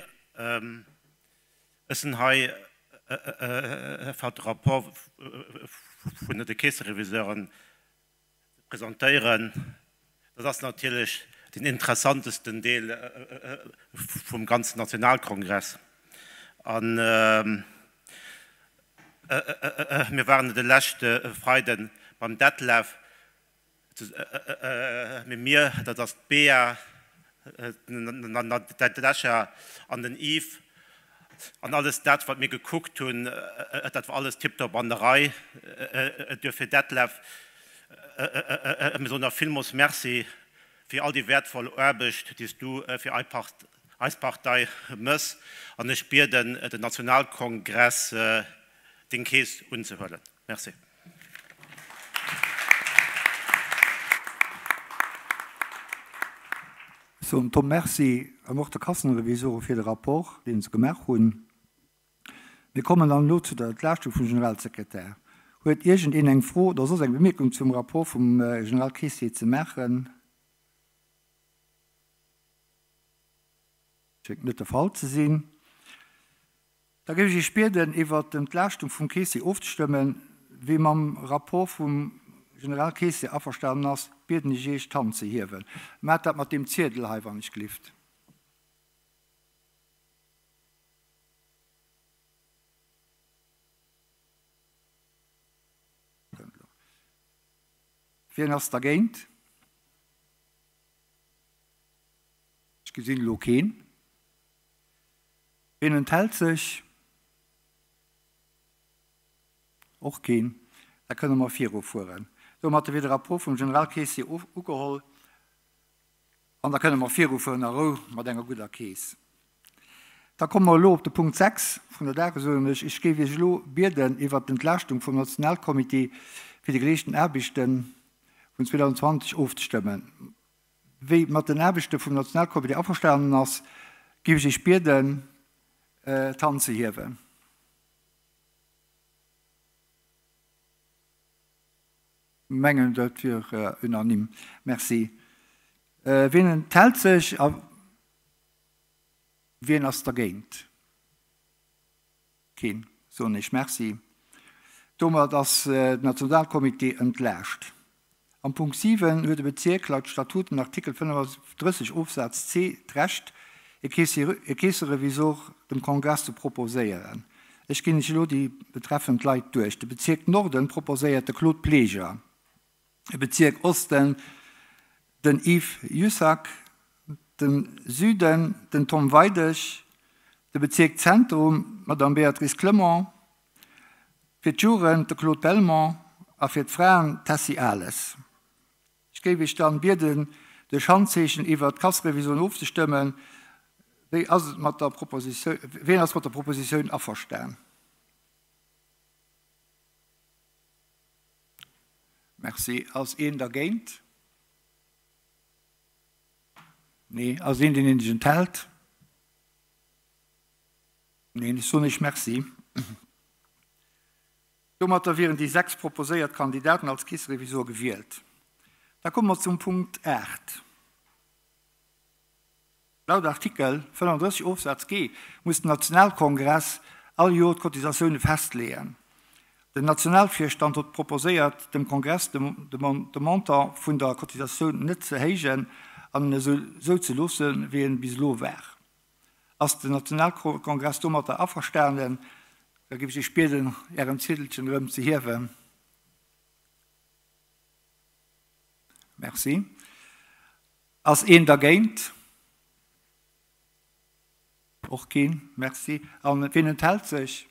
Ech sinn hei fir de Rapport vun de Keessereviseuren ze presentéieren. Dat ass natierlech den interessantesten Deel vum ganzen Nationalkongress. A mir waren de leschte Freide beim Detlef. Mee mir, dat ass d'Bea, d'Nadesha an den Yves, an alles dat, wat mir gekuckt hunn, dat war alles tiptop an der Rei. Duerfir, Detlef, mir soen der villmools Merci fir all déi wäertvoll Aarbecht, déi s du fir eis Partei mëss. An ech bieden den Nationalkongress, deng Keess unzehuelen. Merci. Ech soen Tom Merci an och de Kassenrevisore fir de Rapport, dee se gemaach hunn. Mir kommen dann elo zu der Entlaaschtung vum Generalsekretär. Huet iergendeen eng Fro oder soss eng Bemierkung zum Rapport vum Generalkeessier ze maachen? Schéngt net de Fall ze sinn. Da géif ech Iech bieden, iwwert d'Entlaaschtung vum Keessier ofzestëmmen. Wie mam Rapport vum Generalkeessier averstanen ass, bieden ech Iech, d'Hand ze hiewen. Maacht dat mat deem Ziedel hei, wann ech glift. Wien ass dergéint? Ech gesinn elo keen. Wien enthält sech? Och keen. Da kënne mer virufueren. Domatter wier de Rapport vum Generalkeessier ugeholl an da kënne mer virufueren a Rou mat enger gudder Keess. Da komme mer elo op de Punkt 6 vun der Dagesuerdnung. Ech géif Iech elo bieden, iwwert d'Entlaaschtung vum Nationalcomité fir déi geleeschten Aarbechte vun 2020 ofzestëmmen. Wie mat den Aarbechte vum Nationalcomité averstanen ass, géif ech Iech bieden, d'Hand ze hiewen. Mengen, dat wier unanime. Merci. Wien enthält sech a wien ass dergéint? Keen. Soen ech Merci. Domat ass den Nationalcomité entlaascht. Am Punkt 7 huet e Bezierk laut Statuten Artikel 35 Ofsaz C d'Recht, e Keesserevisor dem Kongress ze proposéieren. Ech ginn lech elo déi betreffend Leit duerch. De Bezierk Norden proposéiert de Claude Pleger. De Bezierk Osten den Yves Jussac, de Süden den Tom Weidig, de Bezierk Zentrum d'Madame Béatrice Clement, fir d'Jugend de Claude Belmont a fir d'Fraen d'Tessy Ales. Ech géif Iech dann bieden, duerch Handzeechen iwwert d'Kasserevisioun ofzestëmmen. Wéi ass et mat der Propositioun, ween ass mat der Propositioun averstan? Merci. Ass een dergéint? Nee. Ass een, deen sech enthält? Neen. Ech soen Iech Merci. Domatter wieren déi 6 proposéiert Kandidaten als Keesserevisor gewielt. Da komme mer zum Punkt 8. Laut Artikel 35 Ofsaz G muss den Nationalkongress all Joer d'Cotisatioune festleeën. Den Nationalvirstand huet proposéiert, dem Kongress de Montant vun der Cotisatioun net ze héijen an en esou ze loossen, wéi en bis elo war. Ass den Nationalkongress domatter averstanen? Da géif ech Iech bieden, Ären Ziedelchen erëm ze hiewen. Merci. Ass een dergéint? Och keen. Merci. A wien enthält sech?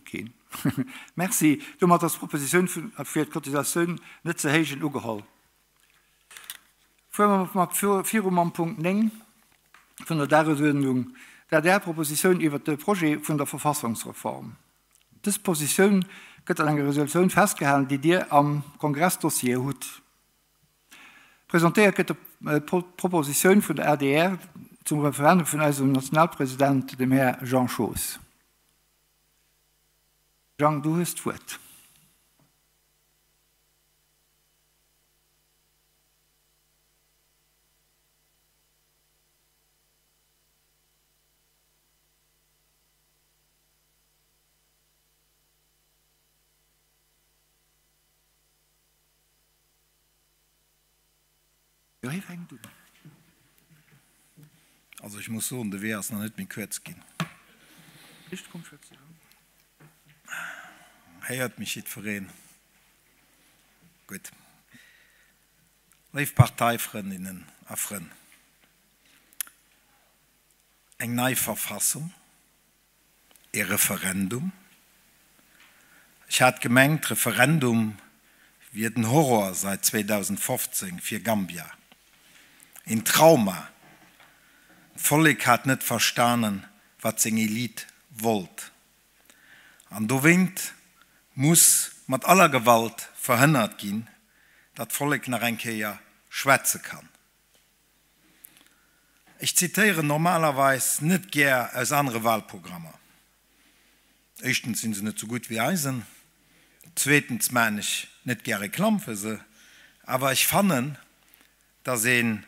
Keen. Merci. Domat ass d'Propositioun fir d'Cotisatioun net ze héijen ugeholl. Fuere mer viru mam Punkt 9 vun der Dagesuerdnung, d'ADR-Propositioun iwwert de Projet vun der Verfassungsreform. Dës Positioun gëtt an enger Resolutioun festgehalen, déi Dir am Kongressdossier hutt. Presentéiert gëtt d'Propositioun vun der adr zum Referendum vun eisem Nationalpresident, dem Här Jean Schoos. Jean, du hues d'Wuert. Jo, hie fänkt un. Also ech muss soen, de Wee ass nach net méi kuerz ginn. Héiert mech jiddwereen? Gutt. Léif Parteifrëndinnen a Frënn, eng nei Verfassung, Ee Referendum? Ech hat gemengt, Referendum wier den Horror seit 2015 fir Gambia. Een Trauma. D'Vollek hat net verstanen, wat seng Elite wollt. An dowéint muss mat aller Gewalt verhënnert ginn, datt d'Vollek nach eng Kéier schwätze kann. Ech zitéieren normalerweis net gär aus anere Wahlprogrammer. Éischtens sinn se net sou gutt wéi eisen, zweetens maachen ech net gär Reklamm fir se, awer ech fannen, dass een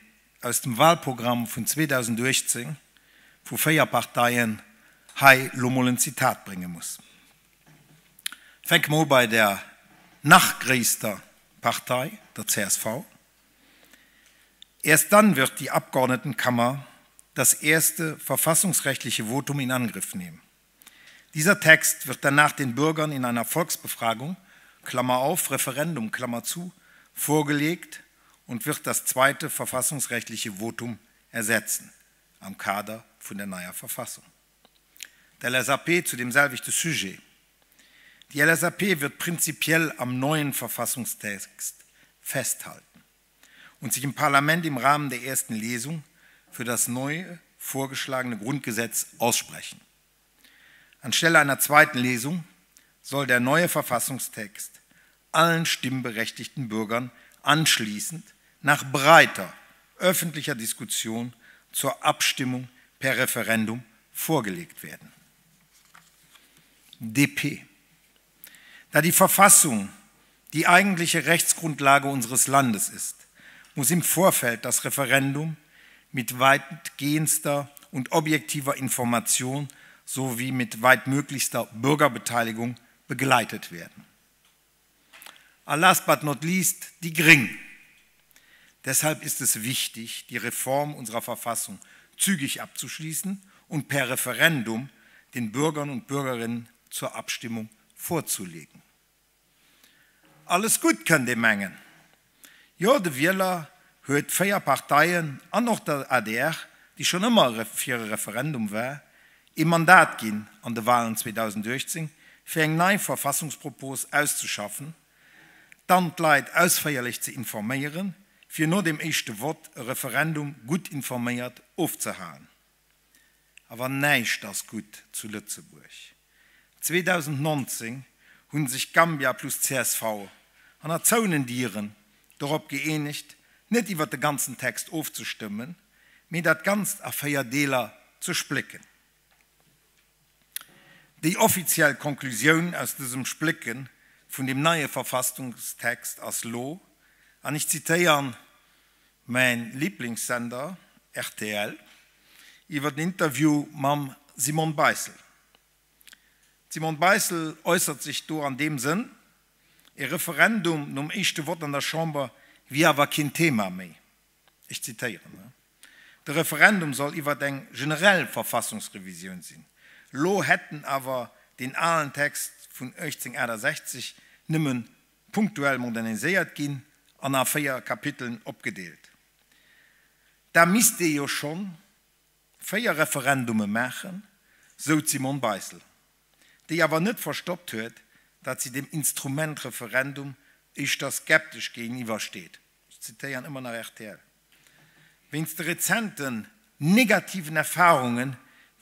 aus dem Wahlprogramm vun 2018 vu 4 Parteien hei lo mol en Zitat brénge muss. Fänke mer u bei der nach gréisster Partei, der csv. Erst dann wird die Abgeordnetenkammer das erste verfassungsrechtliche Votum in Angriff nehmen. Dieser Text wird danach den Bürgern in einer Volksbefragung Klammer auf Referendum Klammer zu vorgelegt und wird das zweite verfassungsrechtliche Votum ersetzen am Kader vun der neier Verfassung. Der LSAP zu demselwichte Sujet. Die LSAP wird prinzipiell am neuen Verfassungstext festhalten und sich im Parlament im Rahmen der ersten Lesung für das neue vorgeschlagene Grundgesetz aussprechen. Anstelle einer zweiten Lesung soll der neue Verfassungstext allen stimmberechtigten Bürgern anschließend nach breiter öffentlicher Diskussion zur Abstimmung per Referendum vorgelegt werden. DP. Da die Verfassung die eigentliche Rechtsgrundlage unseres Landes ist, muss im Vorfeld das Referendum mit weitgehendster und objektiver Information sowie mit weitmöglichster Bürgerbeteiligung begleitet werden. A last but not least die Gring. Deshalb ist es wichtig, die Reform unserer Verfassung zügig abzuschließen und per Referendum den Bürgern und Bürgerinnen zur Abstimmung vorzulegen. Alles gutt, kënnt ee mengen. Jo, de Wieler huet 4 Parteien an och der adr, déi schonn ëmmer fir e Referendum war, ee Mandat ginn an de Walen 2018, fir eng nei Verfassungspropos auszeschaffen, dann d'Leit ausféierlech ze informéieren, fir no dem éischte Vott e Referendum gutt informéiert ofzehalen. Awer näischt ass gutt zu Lëtzebuerg. 2019 hunn sech Gambia plus csv hanner zouenen Dieren dorop gëeenegt, net iwwer de ganzen Text ofzestëmmen, mee dat Ganzt a 4 Deeler ze splécken. Déi offiziell Konklusioun aus dësem Splécke vun dem neie Verfassungstext ass lo, an ech zitéiern mäin Lieblingssender rtl iwwer den Interview mam Simone Beissel. D'Simone Beissel äussert sech do an deem Sënn, E Referendum nom éischte Vott an der Chamber wier awer keen Thema méi. Ech zitéieren, De Referendum soll iwwert eng generell Verfassungsrevisioun sinn. Lo hätt en awer deen alen Text vun 1868 nëmme punktuell moderniséiert ginn an a 4 Kapiteln opgedeelt. Da misst ee jo schonn 4 Referendume maachen, sou d'Simone Beissel, déi awer net verstoppt huet, datt si dem Instrument Referendum éischter skeptesch géigeniwwer steet. Ech zitéieren ëmmer nach rtl. Wéinst de rezenten negativen Erfarungen,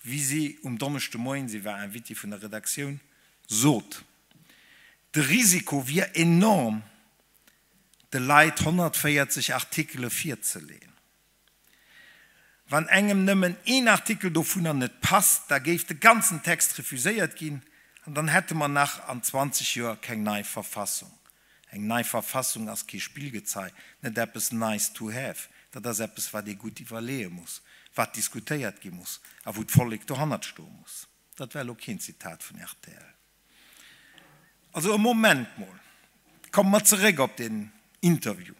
wéi si um Donneschdemoien, si war Invitée vun der Redaktioun, sot, de Risiko wier enorm, de Leit 140 Artikele virzeleeën. Wann engem nëmmen een Artikel dovunner net passt, da géif de ganzen Text refuséiert ginn an dann hätte mer nach an 20 Joer keng nei Verfassung. Eng nei Verfassung ass kee Spillgezei, net eppes nice to have, dat ass eppes wat ee gutt iwwerleeë muss, wat diskutéiert gi muss a wou d'Vollek dohannert stoe muss. Dat war elo keen Zitat vun rtl. Also e Moment mol, komme mer zeréck op deen Interview.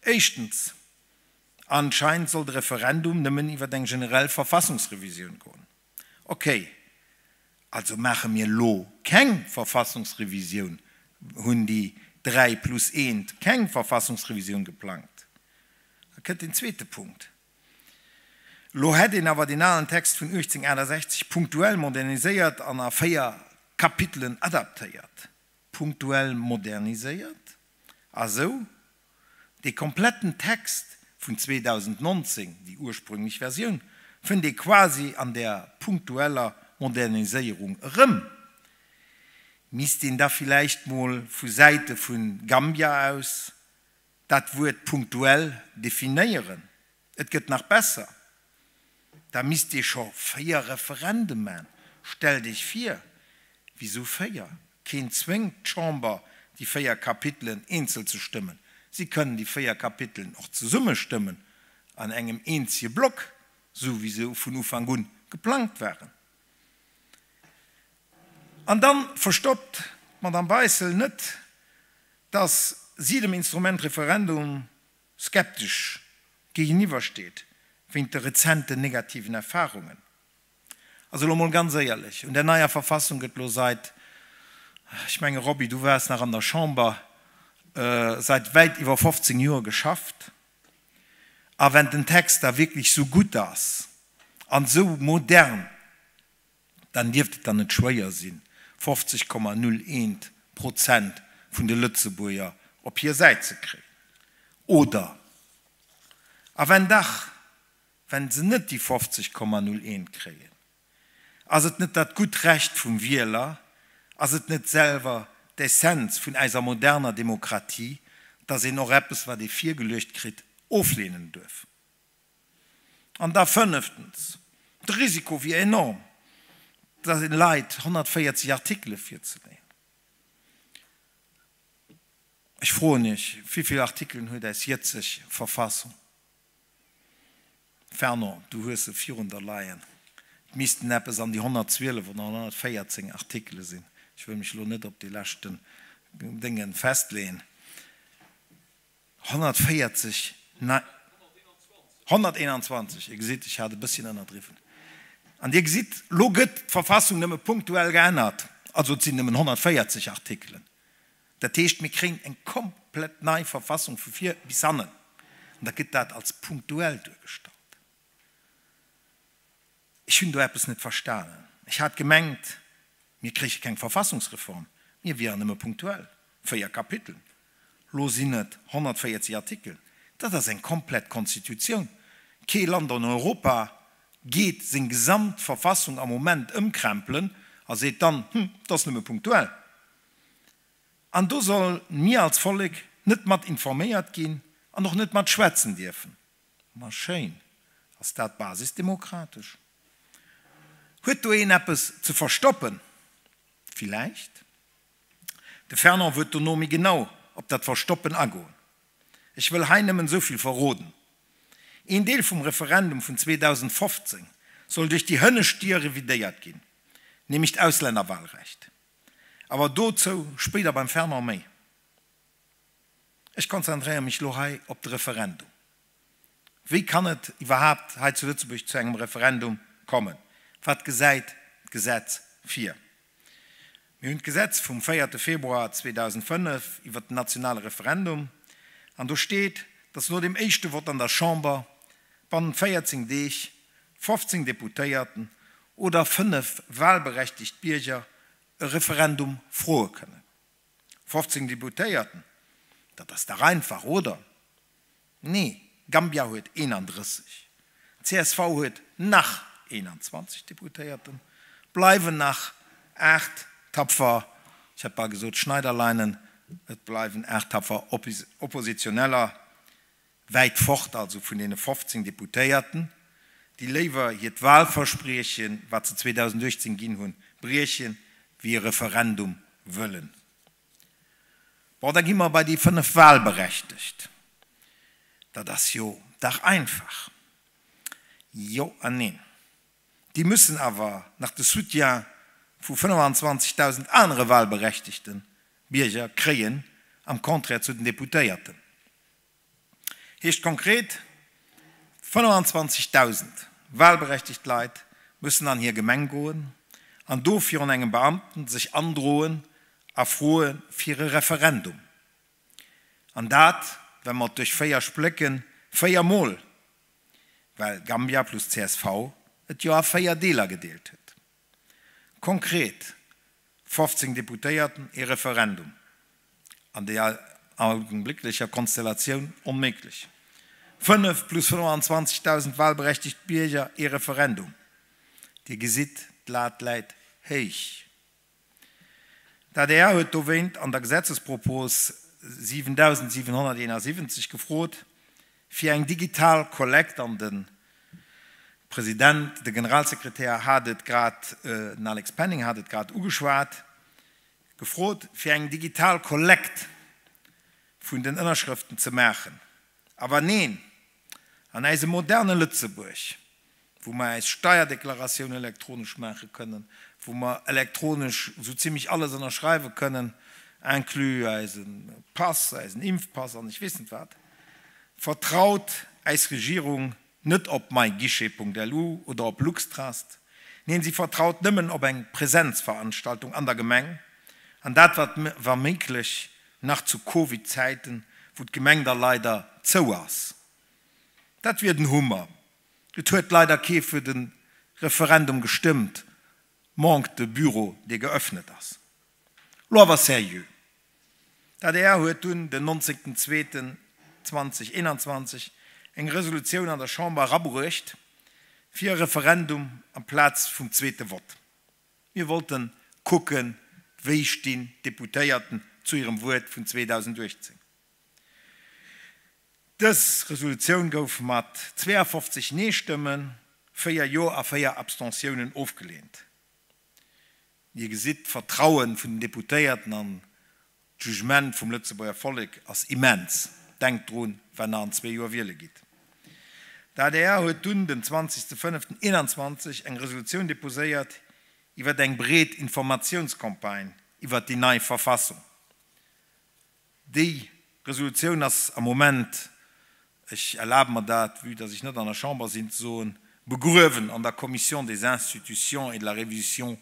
Éischtens, anscheinend soll de Referendum nëmmen iwwer eng generell Verfassungsrevisioun goen. Ok, also maache mir lo keng Verfassungsrevisioun, hunn déi 3 plus eent keng Verfassungsrevisioun geplangt? Da kënnt den zweete Punkt, Lo hätt een awer deen alen Text vun 1868 punktuell moderniséiert an a 4 Kapitelen adaptéiert. Punktuell moderniséiert? A sou? Dee kompletten Text vun 2019, déi ursprünglech Versioun, fënnt ee quasi an där punktueller Moderniséierung erëm. Misst een da villäicht mol vu Säite vu Gambia aus dat Wuert punktuell definéieren? Et gëtt nach besser, da misst ee scho 4 Referende man. Stellt Iech vir, wisou 4? Keen zwéngt d'Chamber déi 4 Kapitelen eenzel ze stëmmen. Si kënnen déi 4 Kapitelen och zesumme stëmmen, an engem eenzege Block, sou wéi se vun Ufank un geplangt waren. An dann verstoppt d'Madame Beissel net, dass si dem Instrument Referendum skeptesch géigeniwwer steet wéint de rezenten negativen Erfahrungen. Also elo mol ganz éierlech, un der neier Verfassung gëtt elo seit, ech menge Robby, du waars nach an der Chamber, seit wäit iwwer 15 Joer geschafft. A wenn den Text da wierklech sou gutt ass an sou modern, dann dierft et dann net schwéier sinn, 50,01 Prozent vun de Lëtzebuerger op hir Säit ze kréien. Oder? A wenn dach, wenn se net déi 50,01 kréien, ass et net dat gutt Recht vum Wieler, ass et net selwer d'Essenz vun äiser moderner Demokratie, dass een och eppes, wat ee virgeluecht kritt, ofleenen duerf? An da fënneftens, de Risiko wier enorm, de Leit 140 Artikele virzeleeën. Ech froen Iech, Wéi vill Artikelen huet äis jëtzeg Verfassung? Fernand, du hues se virun der leien. Et missten eppes an déi 112 oder 114 Artikele sinn. Ech wëll mech elo net op dee leschten Déngen festleeën. 140, nei, 121, Dir gesitt, ech hat e bësschen ënnerdriwwen. An Dir gesitt, elo gëtt d'Verfassung nëmme punktuell geännert, also et sinn nëmmen 140 Artikelen. Dat heescht, mir kréien eng komplett nei Verfassung vu vir bis hannen, an da gëtt dat als punktuell duergestallt. Ech hunn do eppes net verstanen. Ech hat gemengt, mir kréiche keng Verfassungsreform, mir wieren nëmme punktuell, 4 Kapiteln. Lo sinn et 140 Artikeln. Dat ass eng komplett Konstitutioun. Kee Land an Europa geet seng gesamt Verfassung am Moment ëmkrempelen a seet dann, Hm, dat ass nëmme punktuell. An do soll mir als Vollek net mat informéiert ginn an och net mat schwätzen dierfen. Ma schéin, ass dat basisdemokratesch? Huet do een eppes ze verstoppen? Villäicht. De Fernand wuert dono méi genau op dat Verstoppen agoen. Ech wëll hei nëmmen esou vill verroden, Een Deel vum Referendum vun 2015 soll duerch déi hënnescht Dier revidéiert ginn, nämlech d'Auslännerwahlrecht. Awer dozou spéider beim Fernand méi. Ech konzentréiere mech elo hei op de Referendum. Wéi kann et iwwerhaapt hei zu Lëtzebuerg zu engem Referendum kommen? Wat gesäit. d'Gesetz vir. Mir hunn d'Gesetz vum véierte Februar 2005 iwwert den nationale Referendum, an do steet, datt no dem éischte Vott an der Chamber bannent 14 Deeg 15 Deputéierten oder 5 wahlberechtigt Bierger e Referendum froe kënnen. 15 Deputéierten, dat ass dach einfach, oder? Nee, Gambia huet 31, csv huet nach 21 Deputéierten, bleiwen nach 8 tapfer, ech hätt bal gesot Schneiderleinen, et bleiwen 8 tapfer Oppositioneller, wäit fort also vun deene 15 Deputéierten, déi léiwer hiert Wahlverspriechen, wat se 2018 ginn hunn, briechen, wéi e Referendum wëllen. Bon, da gi mer bei déi 5 Wahlberechtegt. Dat ass jo dach einfach. Jo an neen. Déi müssen awer nach de Soutien vu 25.000 anere wahlberechtigte Bierger kréien, am Contraire zu den Deputéierten. Heescht konkret, 25.000 wahlberechtigt Leit müssen an hir Gemeng goen an do virun engem Beamten sech androen a froe fir e Referendum. An dat, wa mer et duerch 4 splécken, 4 mol, well Gambia plus csv et jo a 4 Deeler gedeelt huet. Konkret, 15 Deputéierten, ee Referendum. An der augenblicklecher Konstellatioun onméiglech. 5 plus 25.000 wahlberechtigt Bierger, ee Referendum. Dir gesitt, d'Lat läit héich. D'adr huet dowéint an der Gesetzespropos 7771 gefrot, fir eng digital Kollekt, an de President, de Generalsekretär hat et grad, den Alex Penning hat et grad ugeschwat, gefrot, fir eng digital Kollekt vun den Ënnerschrëften ze maachen. Awer neen, an äisem moderne Lëtzebuerg, wou mer äis Steierdeklaratioun elektronesch maache kënnen, wou mer elektronesch esou zimlech alles ënnerschreiwe kënnen, inclus eise Pass, eisen Impfpass an ech weess net wat, vertraut äis Regierung net op myguichet.lu oder op Luxtrust, neen, si vertraut nëmmen op eng Präsenzveranstaltung an der Gemeng, an dat wa méiglech nach zu Covid-Zäiten, wou d'Gemeng da leider zou ass. Dat wier den Hummer. Et huet leider kee fir de Referendum gestëmmt, manque de bureau dee geöffnet ass. Lo awer sérieux, D'adr huet dunn den 19 zweeten 2021 eng Resolutioun an der Chamber erabruecht fir e Referendum amplaz vum zweete Vott. Mir wollten kucken, wéi stinn d'Deputéierten zu hirem Wuert vun 2018. Dës Resolutioun gouf mat 52 Nee-Stëmmen, 4 Jo a 4 Abstentiounen ofgeleent. Dir gesitt, d'Vertraue vun den Deputéierten an D'Jugement vum Lëtzebuerger Vollek ass immens. Denkt drun, wenn der an zwee Joer wiele gitt. D'adr huet dunn den 20.05.21 eng Resolutioun deposéiert iwwert eng breet Informatiounscampagne iwwert déi nei Verfassung. Déi Resolutioun ass am Moment, ech erlabe mer dat, vue dass ech net an der Chamber sinn, ze soen, begruewen an der Commission des Institutions et de la Révision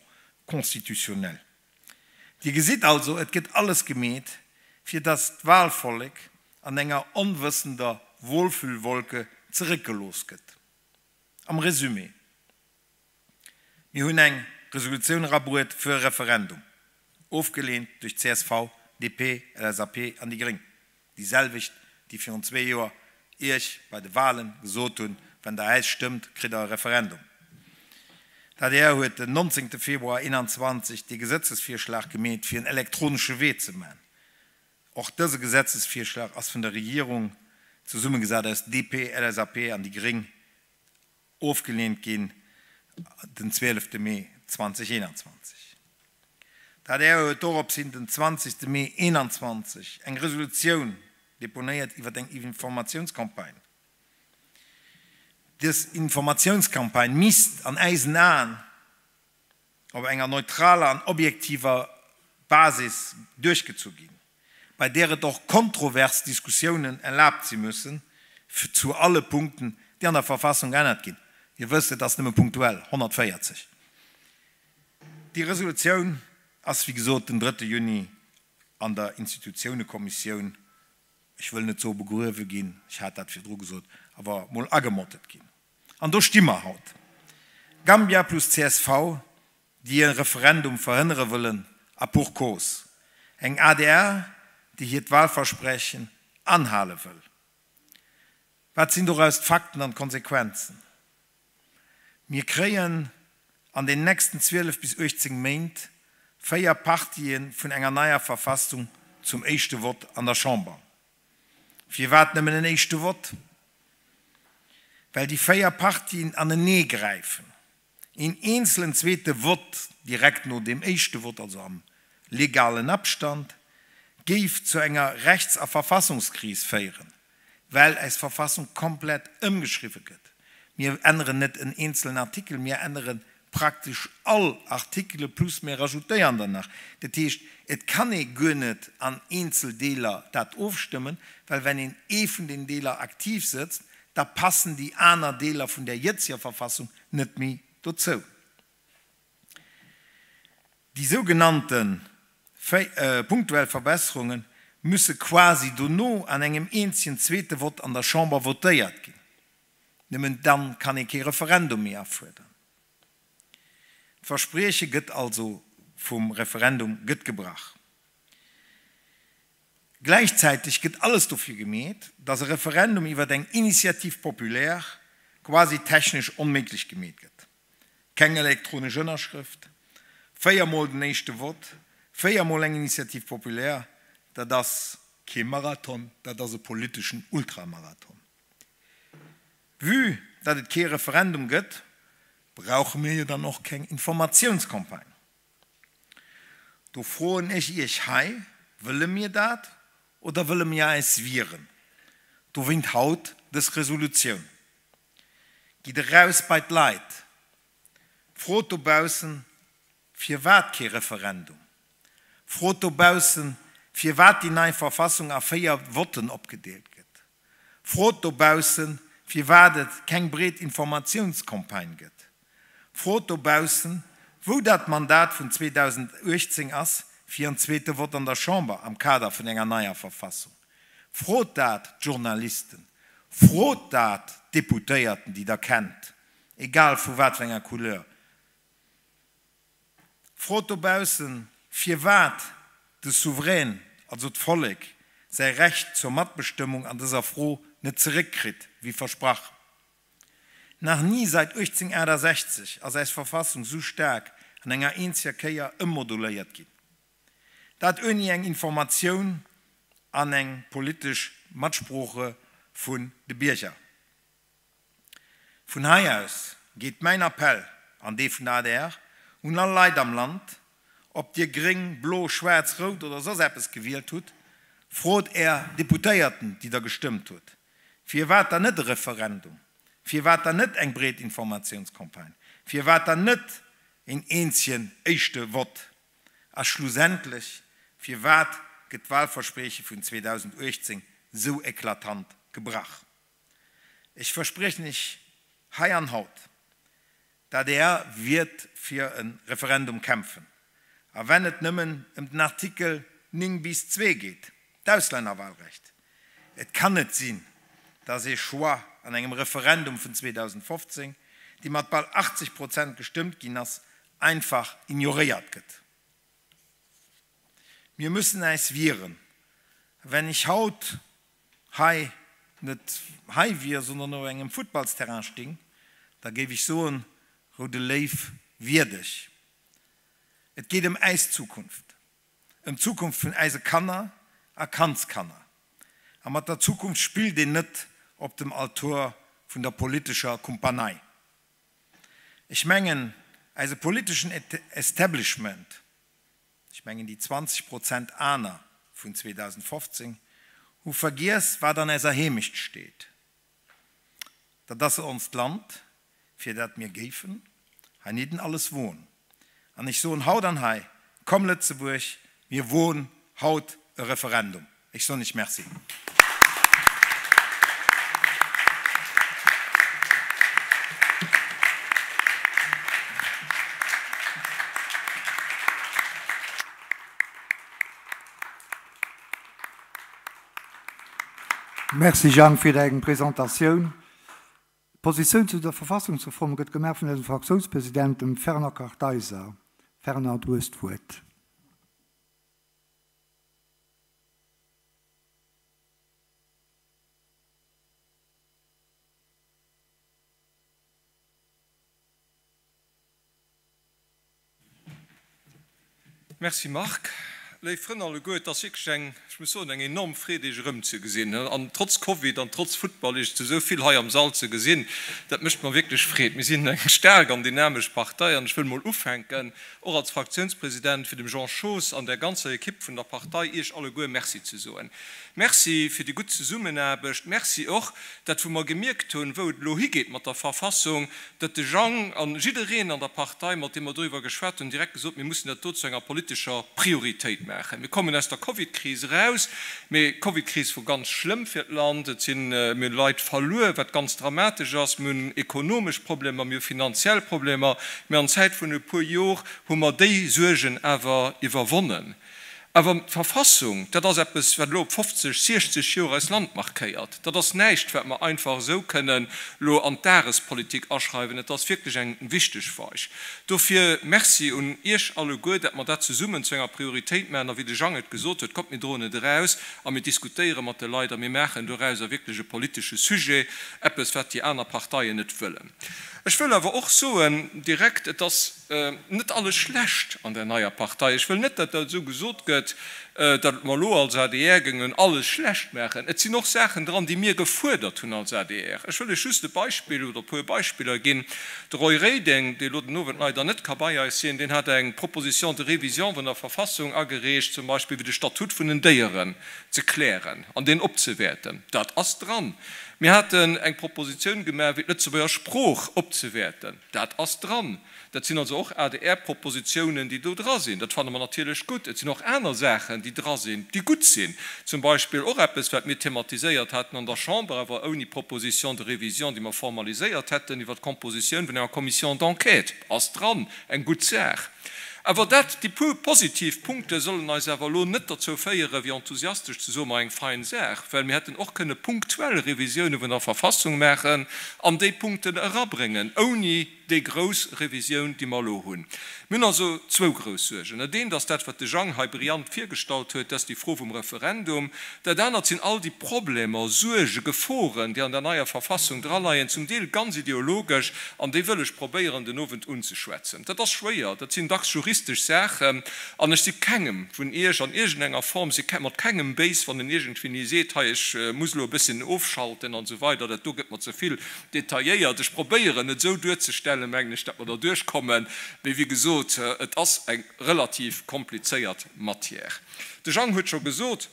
constitutionnelle. Dir gesitt also, et gëtt alles gemeet, fir dass d'Wahlvollek an enger onwëssender Wohlfühlwolke zeréckgelooss gëtt. Am Résumé, Mir hunn eng Resolutioun erabruet fir e Referendum, ofgeleent duerch csv, DP, LSAP an déi Gréng. Déi selwecht, déi virun zwee Joer Iech bei de Wahlen gesot hunn, Wenn Der äis stëmmt, kritt Der e Referendum. D'adr huet den 19. Februar 21 dee Gesetzesvirschlag gemeet, fir en elektronesche Wee ze man. Och dëse Gesetzesvirschlag ass vun der Regierung, zesummegesat aus DP, LSAP an déi Gréng, Ofgeleent ginn den 12 Mee 2021. D'adr huet doropshin den 20 Mee 21 eng Resolutioun deponéiert iwwer eng Informatiounscampagne. Dës Informatiounscampagne misst an äisen Aen op enger neutraler an objektiver Basis duerchgezu ginn, bei där et och kontrovers Diskussiounen erlaabt si mussen zu alle Punkten, déi an der Verfassung geännert ginn. Dir wësst, et ass nëmme punktuell, 140. Déi Resolutioun ass, wéi gesot, den drëtte Juni an der Institutiounekommissioun, ech wëll net soe begruewe ginn, ech hat dat virdru gesot, awer mol agemottet ginn. An do sti mer haut. Gambia plus csv, déi e Referendum verhënnere wëllen, a pour cause. Eng adr, déi hiert Wahlversprechen anhale wëll. Wat sinn doraus d'Fakten an d'Konsequenzen? Mir kréien an den nächsten 12 bis 18 Méint 4 Partië vun enger neier Verfassung zum éischte Vott an der Chamber. Firwat nëmmen en éischte Vott? Well déi 4 Partien anenee gräifen. Een eenzelen zweete Vott direkt no deem éischte Vott, also am legalen Abstand, géif zu enger Rechts a Verfassungskris féieren. well äis Verfassung komplett ëmgeschriwwe gëtt. Mir änneren net en eenzelen Artikel, mir ännere praktesch all Artikele plus mir rajoutéieren der nach. Dat heescht, et kann ee guer net an eenzel Deeler dat ofstëmmen, well wenn een ee vun den Deeler aktiv sëtzt, da passen déi aner Deeler vun där jëtzeger Verfassung net méi dozou. Déi sougenannte punktuell Verbesserunge musse quasi dono an engem eenzegen zweete Vott an der Chamber votéiert ginn. Nëmmen dann kann ee kee Referendum méi afuerderen. D'Versprieche gëtt also vum Referendum gëtt gebrach. Gläichzäiteg gëtt alles dofir gemeet, datt e Referendum iwwer eng Initiative populaire quasi technesch onméiglech gemeet gëtt. Keng elektronesch Ënnerschrëft, 4 mol den éischte Vott, 4 mol eng Initiative populaire, dat ass kee Marathon, dat ass e politeschen Ultramarathon. Vue datt et kee Referendum gëtt, brauche mir jo dann och keng Informatiounscampagne. Do froen ech Iech hei, Wëlle mir dat oder wëlle mir äis wieren? Dowéint haut dës Resolutioun. Gitt eraus bei d'Leit, frot dobaussen, firwat kee Referendum? Frot dobaussen, firwat déi nei Verfassung a 4 Votten opgedeelt gëtt. Frot dobaussen, firwat et keng breet Informatiounscampagne gëtt. Frot dobaussen, wou dat Mandat vun 2018 ass fir en zweete Vott an der Chamber am Kader vun enger neier Verfassung. Frot dat d'Journalisten. Frot dat d'Deputéierten, déi Der kennt, egal vu wat fir enger Couleur. Frot dobaussen, firwat de Souverän, also d'Vollek, säi Recht zur Matbestëmmung an dëser Fro net zeréckkritt, wéi versprach. Nach ni seit 1868 ass äis Verfassung sou staark an enger eenzeger Kéier ëmmoduléiert ginn. Dat ouni eng Informatioun an eng politesch Matsprooche vun de Bierger. Vun hei aus geet mäin Appell, an dee vun der adr, un all Leit am Land, Ob Dir gréng, blo, schwaarz, rout oder soss eppes gewielt hutt, frot Är Deputéierten, déi Der gestëmmt hutt, firwat dann net e Referendum, firwat dann net eng breet Informatiounscampagne, firwat dann net een eenzegen éischte Vott a schlussendlech, firwat gëtt d'Wahlversprieche vun 2018 sou eklatant gebrach? Ech verspriechen Iech hei an haut, d'ADR wiert fir e Referendum kämpfen, a wenn et nëmmen ëm den Artikel 9 bis 2 geet, d'Auslännerwahlrecht. Et kann net sinn, datt ee Choix an engem Referendum vun 2015, dee mat bal 80 Prozent gestëmmt ginn ass, einfach ignoréiert gëtt. Mir müssen äis wieren. Wenn ech haut hei net hei wier, sondern op engem Futtballsterrain sting, da géif ech soen, Roude Léiw, wier dech! Et geet ëm äis Zukunft, ëm d'Zukunft vun äise Kanner a Kandskanner. A mat der Zukunft spillt een net op dem Altor vun der politescher Kumpanei. Ech mengen, eise politeschen Establishment, ech mengen déi 20 Prozent aner vun 2015, hu vergiess, wat an eiser Heemecht steet. Dat ass onst Land, fir dat mir géifen heinidden alles woen. An ech soen haut an hei, Komm Lëtzebuerg, mir woen haut e Referendum. Ech soen Iech Merci. Merci Jang fir deng Presentatioun. D'Positioun zu der Verfassungsreform gëtt gemaach vun eisem Fraktiounspresident, dem Fernand Kartheiser. Fernand, du hues d'Wuert. Merci Marc. Léif Frënn alleguer, et ass wierklech eng, ech muss soen, eng enorm Freed Iech erëmzegesinn. An trotz Covid an trotz Futtball Iech zu esou vill hei am Sall ze gesinn, dat mécht mer wierklech Freed. Mir sinn eng staark an dynamesch Partei an ech wëll mol ufänken, och als Fraktiounspresident, fir dem Jean Schoos an der ganzer Ekipp vun der Partei, Iech alleguer Merci ze soen. Merci fir déi gutt Zesummenaarbecht. Merci och, dat wou mer gemierkt hunn, wou et elo higeet mat der Verfassung, datt de Jang a jiddereen an der Partei, mat deem mer doriwwer geschwat hunn, direkt gesot, mir mussen dat do zu enger politescher Prioritéit maachen. Mir kommen aus der Covidkris eraus, mee d'Covidkris wor ganz schlëmm fir d'Land. Et sinn, mir hunn Leit verluer, wat ganz dramatesch ass. Mir hunn ekonomesch Problemer, mir hu finanziell Problemer, mee an Zäit vun e puer Jor hu mer déi Suergen awer iwwerwonnen. Awer d'Verfassung, dat ass eppes, wat elo op 50, 60 Joer eist Land markéiert. Dat ass näischt, wat mer einfach esou kënnen elo an d'Dagespolitik aschreiwen. Et ass wierklech eng wichteg Weich. Dofir Merci un Iech alleguer, dat mer dat zesummen zu enger Prioritéit maachen. A wéi de Jang et gesot huet, kommt, mir droen et eraus a mir diskutéiere mat de Leit a mir maachen dorauser wierklech e politesche Sujet, eppes, wat déi aner Parteien net wëllen. Ech wëll awer och soen direkt, et ass net alles schlecht an der neier Partei. Ech wëll net, datt dat esou gesot gëtt, datt mer elo als adr géingen alles schlecht maachen. Et sinn och Saachen dran, déi mir gefuerdert hunn als adr. Ech wëll lech just e Beispill oder e puer Beispiller ginn. De Roy Reding, dee elo den Owend leider net ka bei eis sinn, deen hat eng Proposition de révision vun der Verfassung agereecht, zum Beispill fir de Statut vun den Déieren ze klären an deen opzewäerten. Dat ass dran. Mir haten eng Propositioun gemaach, fir d'Lëtzebuerger Sprooch opzewäerten. Dat ass dran. Dat sinn also och ADR-Propositionen, déi do dra sinn. Dat fanne mer natierlech gutt. Et sinn och aner Saachen, déi dra sinn, déi gutt sinn. Zum Beispill och eppes, wat mir thematiséiert haten an der Chamber, awer ouni Proposition de révision, déi mer formaliséiert hätten, iwwert d'Compositioun vun enger Commission d'enquête. Ass dran. Eng gutt Saach. Awer dat, déi puer positiv Punkte sollen eis awer elo net derzou féieren, wéi enthusiastesch ze soen, ma eng fein Saach, well mir hätten och kënne punktuell Revisioune vun der Verfassung maachen an déi Punkten erabréngen, ouni déi grouss Revisioun, déi mer elo hunn. Mir hunn also zwou grouss Suergen. Dat eent ass dat, wat de Jang hei brillant virgestallt huet, dat ass déi Fro vum Referendum. Dat anert sinn all déi Problemer, Suergen, Geforen, déi an der neier Verfassung draleien, zum Deel ganz ideologesch, an déi wëll ech probéieren den Owend unzeschwätzen. Dat ass schwéier, dat sinn dacks juristesch Saachen, an ech si kengem vun Iech an iergendenger Form, si mat kengem béis, wann en iergendwéini seet, hei ech muss elo e bësschen ofschalten an esou weider, dat do gëtt mer ze vill detailléiert. Ech probéieren et esou duerzestellen, mengen ech, datt mer derduerch kommen, mee wéi gesot, et ass eng relativ komplizéiert Matière. De Jang huet scho gesot,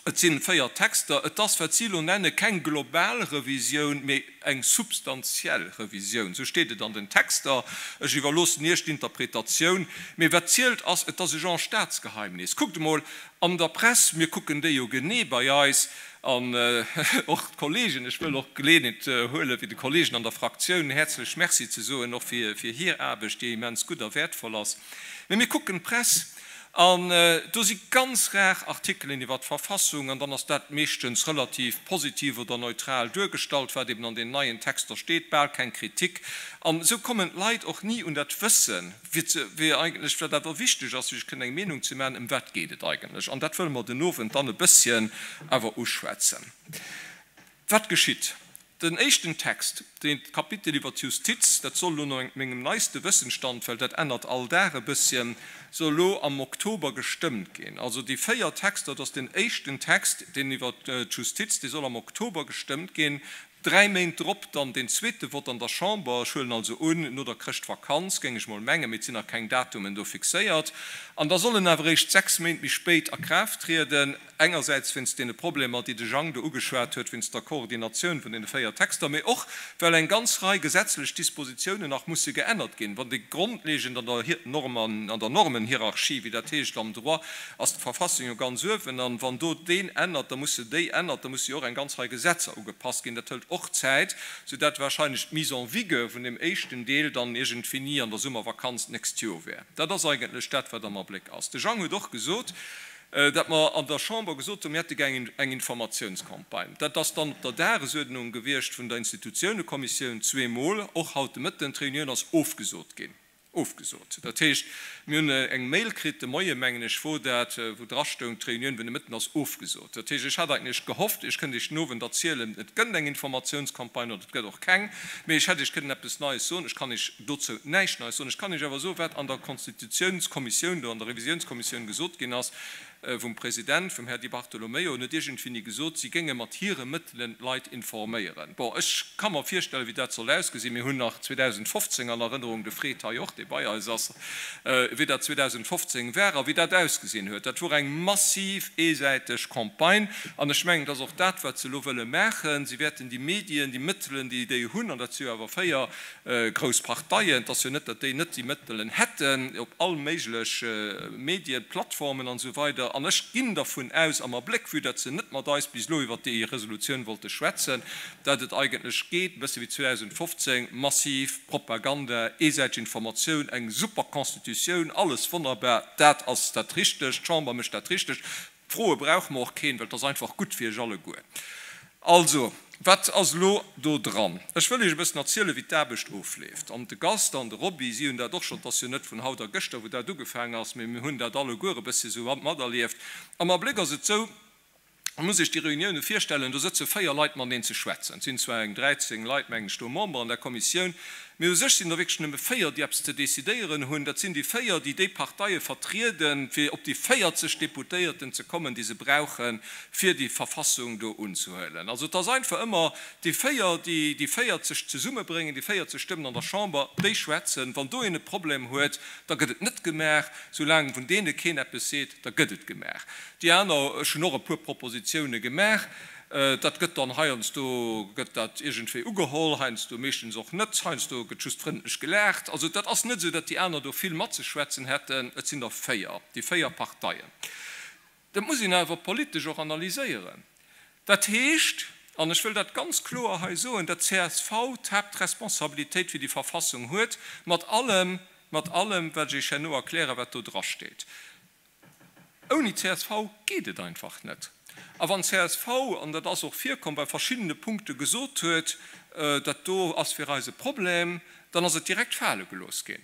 Et si 4 Texter. Et ass, wat si elo nenne keng global Revisioun, mee eng substantiell Revisioun. Esou steet et an den Texter. Ech iwwerloossen Iech d'Interpretatioun. Mee wat zielt ass, et ass e Genre Staatsgeheimnis. Kuckt emol an der Press, mir kucken déi jo genee bei eis, an och d'Kollegen, ech wëll och d'Geleeënheet huelen, fir de Kollegen an der Fraktioun häerzlech Merci ze soen, och fir hir Aarbecht, déi immens gutt a wäertvoll ass. Mee mir kucken d'Press, An do si ganz rar Artikelen iwwer d'Verfassung, an dann ass dat meeschtens relativ positiv oder neutral duergestallt, wat eben an den neien Texter steet, bal keng Kritik. An esou kommen d'Leit och ni un dat Wëssen, fir ze, wéi eigentlech, wat awer wichteg ass, fir sech kënnen eng Meenung ze maachen, ëm wat geet et eigentlech. An dat wëlle mer den Owend dann e bësschen awer uschwätzen. Wat geschitt? Den éischten Text, deen d'Kapitel iwwer d'Justiz, dat soll elo no mengem neiste Wëssenstand, well dat ännert all Dag e bësschen, soll elo am Oktober gestëmmt ginn. Also déi 4 Texter, dat ass den éischten Text, deen iwwer d'Justiz, dee soll am Oktober gestëmmt ginn. Dräi Méint drop dann deen zweete Vott an der Chamber. Ech huelen also un, no der Chrëschtvakanz, géing ech mol mengen, mee et sinn nach keng Datumen do fixéiert. An da soll en awer eréischt 6 Méint méi spéit a Kraaft trieden. Engersäits wéinst deene Problemer, déi de Jang do ugeschwat huet, wéinst der Koordinatioun vun deene 4 Texter, mee och well eng ganz Rei gesetzlech Dispositiounen nach musse geännert ginn. Wann déi grondlegend an der Norm, an der Normenhierarchie, wéi dat heescht am Droit, ass d'Verfassung jo ganz uewen, an wann do deen ännert, da musse déi ännert, da musse jo och eng ganz Rei Gesetzer ugepasst ginn. Dat hëlt och Zäit, soudatt wahrscheinlech d'Mise en vigueur vun deem éischten Deel dann iergendwéini an der Summervakanz d'nächst Joer wär. Dat ass eigentlech dat, wat am Abléck ass. De Jang huet och gesot. datt mer an der Chamber gesot hunn, mir hätte gär eng Informatiounscampagne. Dat ass dann op der Dagesuerdnung gewiescht vun der Institutiounekommissioun zweemol, och haut de Mëtten. D'Reunioun ass ofgesot ginn. Ofgesot. Dat heescht, mir hunn eng Mail kritt de Moie mengen ech wor dat, wou drastoung, d'Reunioun vun de Mëtten ass ofgesot. Dat heescht, ech hat eigentlech gehofft, ech kënnt Iech den Owend erzielen, et gëtt eng Informatiounscampagne oder et gëtt och keng, mee ech hätt Iech kënnen eppes Neies soen. Ech kann Iech dozou näischt Neies soen. Ech kann Iech awer soen, wat an der Konstitutiounskommissioun do, an der Revisiounskommissioun gesot ginn ass. Vum President, vum Här Di Bartolomeo, en huet iergendwéini gesot, si géinge mat hire Mëttelen d'Leit informéieren. Bon, ech ka mer virstellen, wéi dat soll ausgesinn. Mir hunn nach 2015 an Erënnerung, de Fred hei och, dee bei eis ass, wéi dat 2015 war a wéi dat ausgesinn huet. Dat wor eng massiv eesäiteg Campagne. An ech mengen, et ass och dat, wat se elo wëlle maachen. Si wäerten déi Medien, déi Mëttelen, déi déi hunn, an dat si jo awer 4 Grouss Parteien, et ass jo net, datt déi net déi Mëttelen hätten, op all méiglech Medien, Plattformen an esou weider. An ech ginn dervun aus, am Abléck, vue datt se net mat eis bis elo iwwert déi Resolutioun wollte schwätzen, datt et eigentlech geet, e bësse wéi 2015, massiv Propaganda, eesäiteg Informatioun, eng super Constitutioun, alles wonnerbar, dat ass dat Richtegt, d'Chamber mécht dat Richtegt. Froe brauche mer och keen, well et ass einfach gutt fir iech alleguer. Also, wat ass elo do dran? Ech wëll iech e bëssen erzielen, wéi d'Aarbecht ofleeft. An de Gast an de Roby, si hunn dat och schonn, et ass jo net vun haut a gëschter, wou dat ugefaang ass, mee mir hunn dat alleguer e bëssi esou materlieft. Am Abléck ass et esou, Et muss ee sech déi Reunioune virstellen, do sëtze 4 Leit mateneen ze schwätzen. Et sinn zwar eng 13 Leit, mengen ech, do Member an der Kommissioun, mee u sech sinn der wierklech nëmme 4, déi eppes ze decidéieren hunn. Dat sinn déi 4, déi déi Parteie vertrieden, fir op déi 40 Deputéierten ze kommen, déi se brauchen, fir déi Verfassung do unzehuelen. Also et ass einfach ëmmer déi 4, déi déi 40 zesummebréngen, déi 40 Stëmmen an der Chamber, déi schwätzen. Wann do een e Problem huet, da gëtt et net gemaach. Soulaang vun deene keen eppes seet, da gëtt et gemaach. Déi aner, ech hunn och e puer Propositioune gemaach, dat gëtt dann heiansdo gëtt dat iergendwéi ugeholl, heiansdo meeschtens och net, heiansdo gëtt just frëndlech gelaacht. Also dat ass net esou, datt déi aner do vill matzeschwätzen hätten. Et sinn der 4, déi 4 Parteien. Dat muss een awer politesch och analyséieren. Dat heescht, an ech wëll dat ganz kloer hei soen, datt csv d'Haaptresponsabilitéit fir déi Verfassung huet, mat allem, mat allem, wat ech Iech herno erklären, wat do drasteet. Ouni csv geet et einfach net. A wann csv, an dat ass och virkomm, bei verschiddene Punkte gesot huet, dat do ass fir eis e Problem, dann ass et direkt fale gelooss ginn.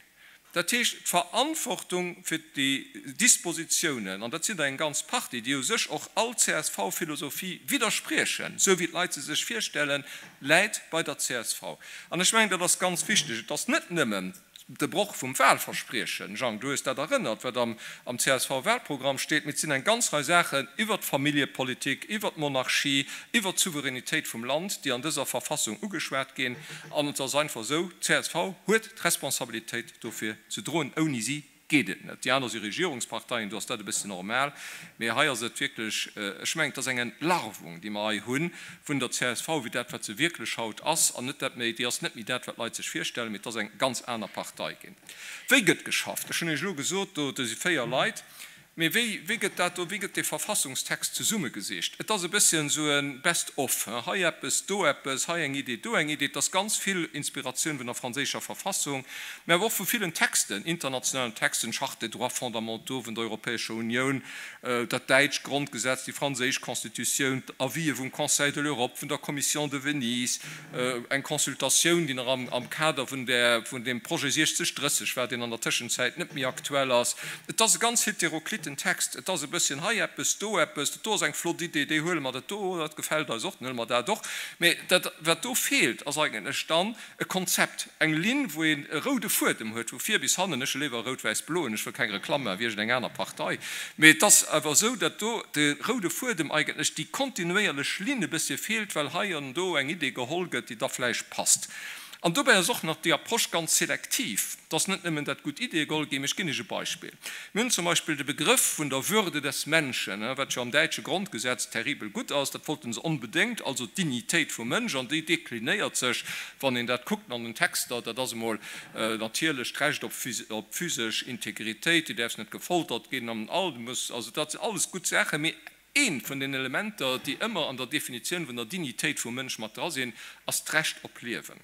Dat heescht, d'Verantwortung fir déi Dispositiounen, an dat sinn der eng ganz Partie, déi u sech och all CSV-Philosophie widderspriechen, esou wéi d'Leit se sech virstellen, läit bei der csv. An ech mengen, dat ass ganz wichteg. Et ass net nëmmen de Broch vum Wahlverspriechen, Jang, du hues dat erënnert, wat am CSV-Wahlprogramm steet, mee et sinn eng ganz Rei Saachen iwwert d'Familljepolitik, iwwert d'Monarchie, iwwert d'Souveränitéit vum Land, déi an dëser Verfassung ugeschwat ginn. An et ass einfach esou, d'CSV huet d'Responsabilitéit dofir ze droen. Ouni si geet et net. Déi aner si Regierungsparteien, do ass dat e bëssen normal. Mee hei ass et wierklech, ech mengen, et ass eng Entlarvung, déi mer hei hu vun der csv, wéi dat, wat se wierklech haut ass, an net dat méi, déi ass net méi dat, wat d'Leit sech virstellen, mee et ass eng ganz aner Partei ginn. Wéi gëtt geschafft? Ech hunn Iech elo gesot, do si 4 Leit. Mee wéi, wéi gëtt dat do, wéi gëtt dee Verfassungstext zesummegesicht? Et ass e bësschen esou e Best of, hei eppes, do eppes, hei eng Idee, do eng Idee. Et ass ganz vill Inspiratioun vun der franséischer Verfassung, mä awer och vu villen Texten, internationalen Texten, Charte des droits fondamentaux vun der Europäescher Unioun, dat däitscht Grondgesetz, déi franséisch Constitutioun, d'Avisë vum Conseil de l'Europe, vun der Commission de Venise, eng Consultatioun, déi nach am Kader vun där, vun deem Projet 6030 war, deen an der Tëschenzäit net méi aktuell ass. Et ass e ganz heterokliten Text. Et ass e bësschen hei eppes, do eppes, dat do ass eng flott Idee, déi huele mer, dat do, dat gefält eis och, dann huele mer dat och. Mä dat, wat do feelt, ass eigentlech dann e Konzept, eng Linn, wou een e roude Fuedem huet, vu vir bis hannen. Ech hu léiwer e rout-wäiss-bloen, ech wëll keng Reklamm maache fir iergendeng aner Partei, mee et ass awer esou, datt do de roude Fuedem eigentlech, déi kontinuéierlech Linn e bëssche feelt, well hei an do eng Idee geholl gëtt, déi da vläicht passt. An dobäi ass och nach déi Approche ganz selektiv. Et ass net nëmmen, datt gutt Ideeë geholl ginn, mee ech ginn Iech e Beispill. Mir hunn zum Beispill de Begrëff vun der Würde des Menschen, wat jo am däitsche Grondgesetz terribel gutt ass, dat wollten se onbedéngt, also d'Dignitéit vum Mënsch, an déi deklinéiert sech, wann een dat kuckt an den Texter, dat ass emol natierlech d'Recht op physesch Integritéit, du däerfs net gefoltert ginn an all, du muss, also dat sinn alles gutt Saachen, mee eent vun den Elementer, déi ëmmer an der Definitioun vun der Dignitéit vum Mënsch mat dra sinn, ass d'Recht op Liewen.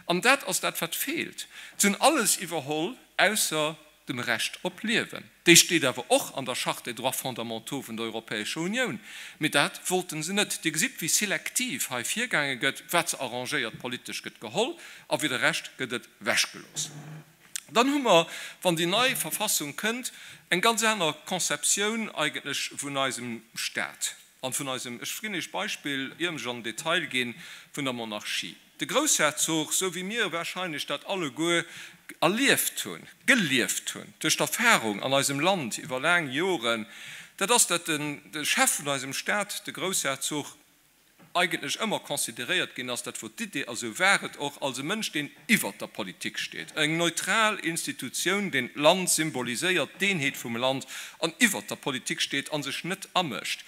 An dat ass dat, wat feelt. Se hunn alles iwwerholl, ausser. dem Recht op Liewen. Déi steet awer och an der Charte des droits fondamentaux vun der Europäescher Unioun. Mee dat wollten se net. Dir gesitt, wéi selektiv hei virgaange gëtt, wat se arrangéiert politesch gëtt geholl a fir de Rescht gëtt et wechgelooss. Dann hu mer, wann déi nei Verfassung kënnt, eng ganz aner Conceptioun eigentlech vun eisem Stat an vun eisem, ech ginn Iech Beispill, ier ech an den Detail ginn, vun der Monarchie. De Groussherzog, esou wéi mir wahrscheinlech dat alleguer erlieft hunn, gelieft hunn, duerch d'Erfahrung an eisem Land iwwer laang Joren, dat ass, datt de Chef vun eisem Stat, de Groussherzog, eigentlech ëmmer consideréiert ginn ass, dat wor d'Idee a sou war et och, als e Mënsch, deen iwwert der Politik steet, eng neutral Institutioun, deen d'Land symboliséiert, d'Eenheet vum Land, an iwwert der Politik steet a sech net amëscht.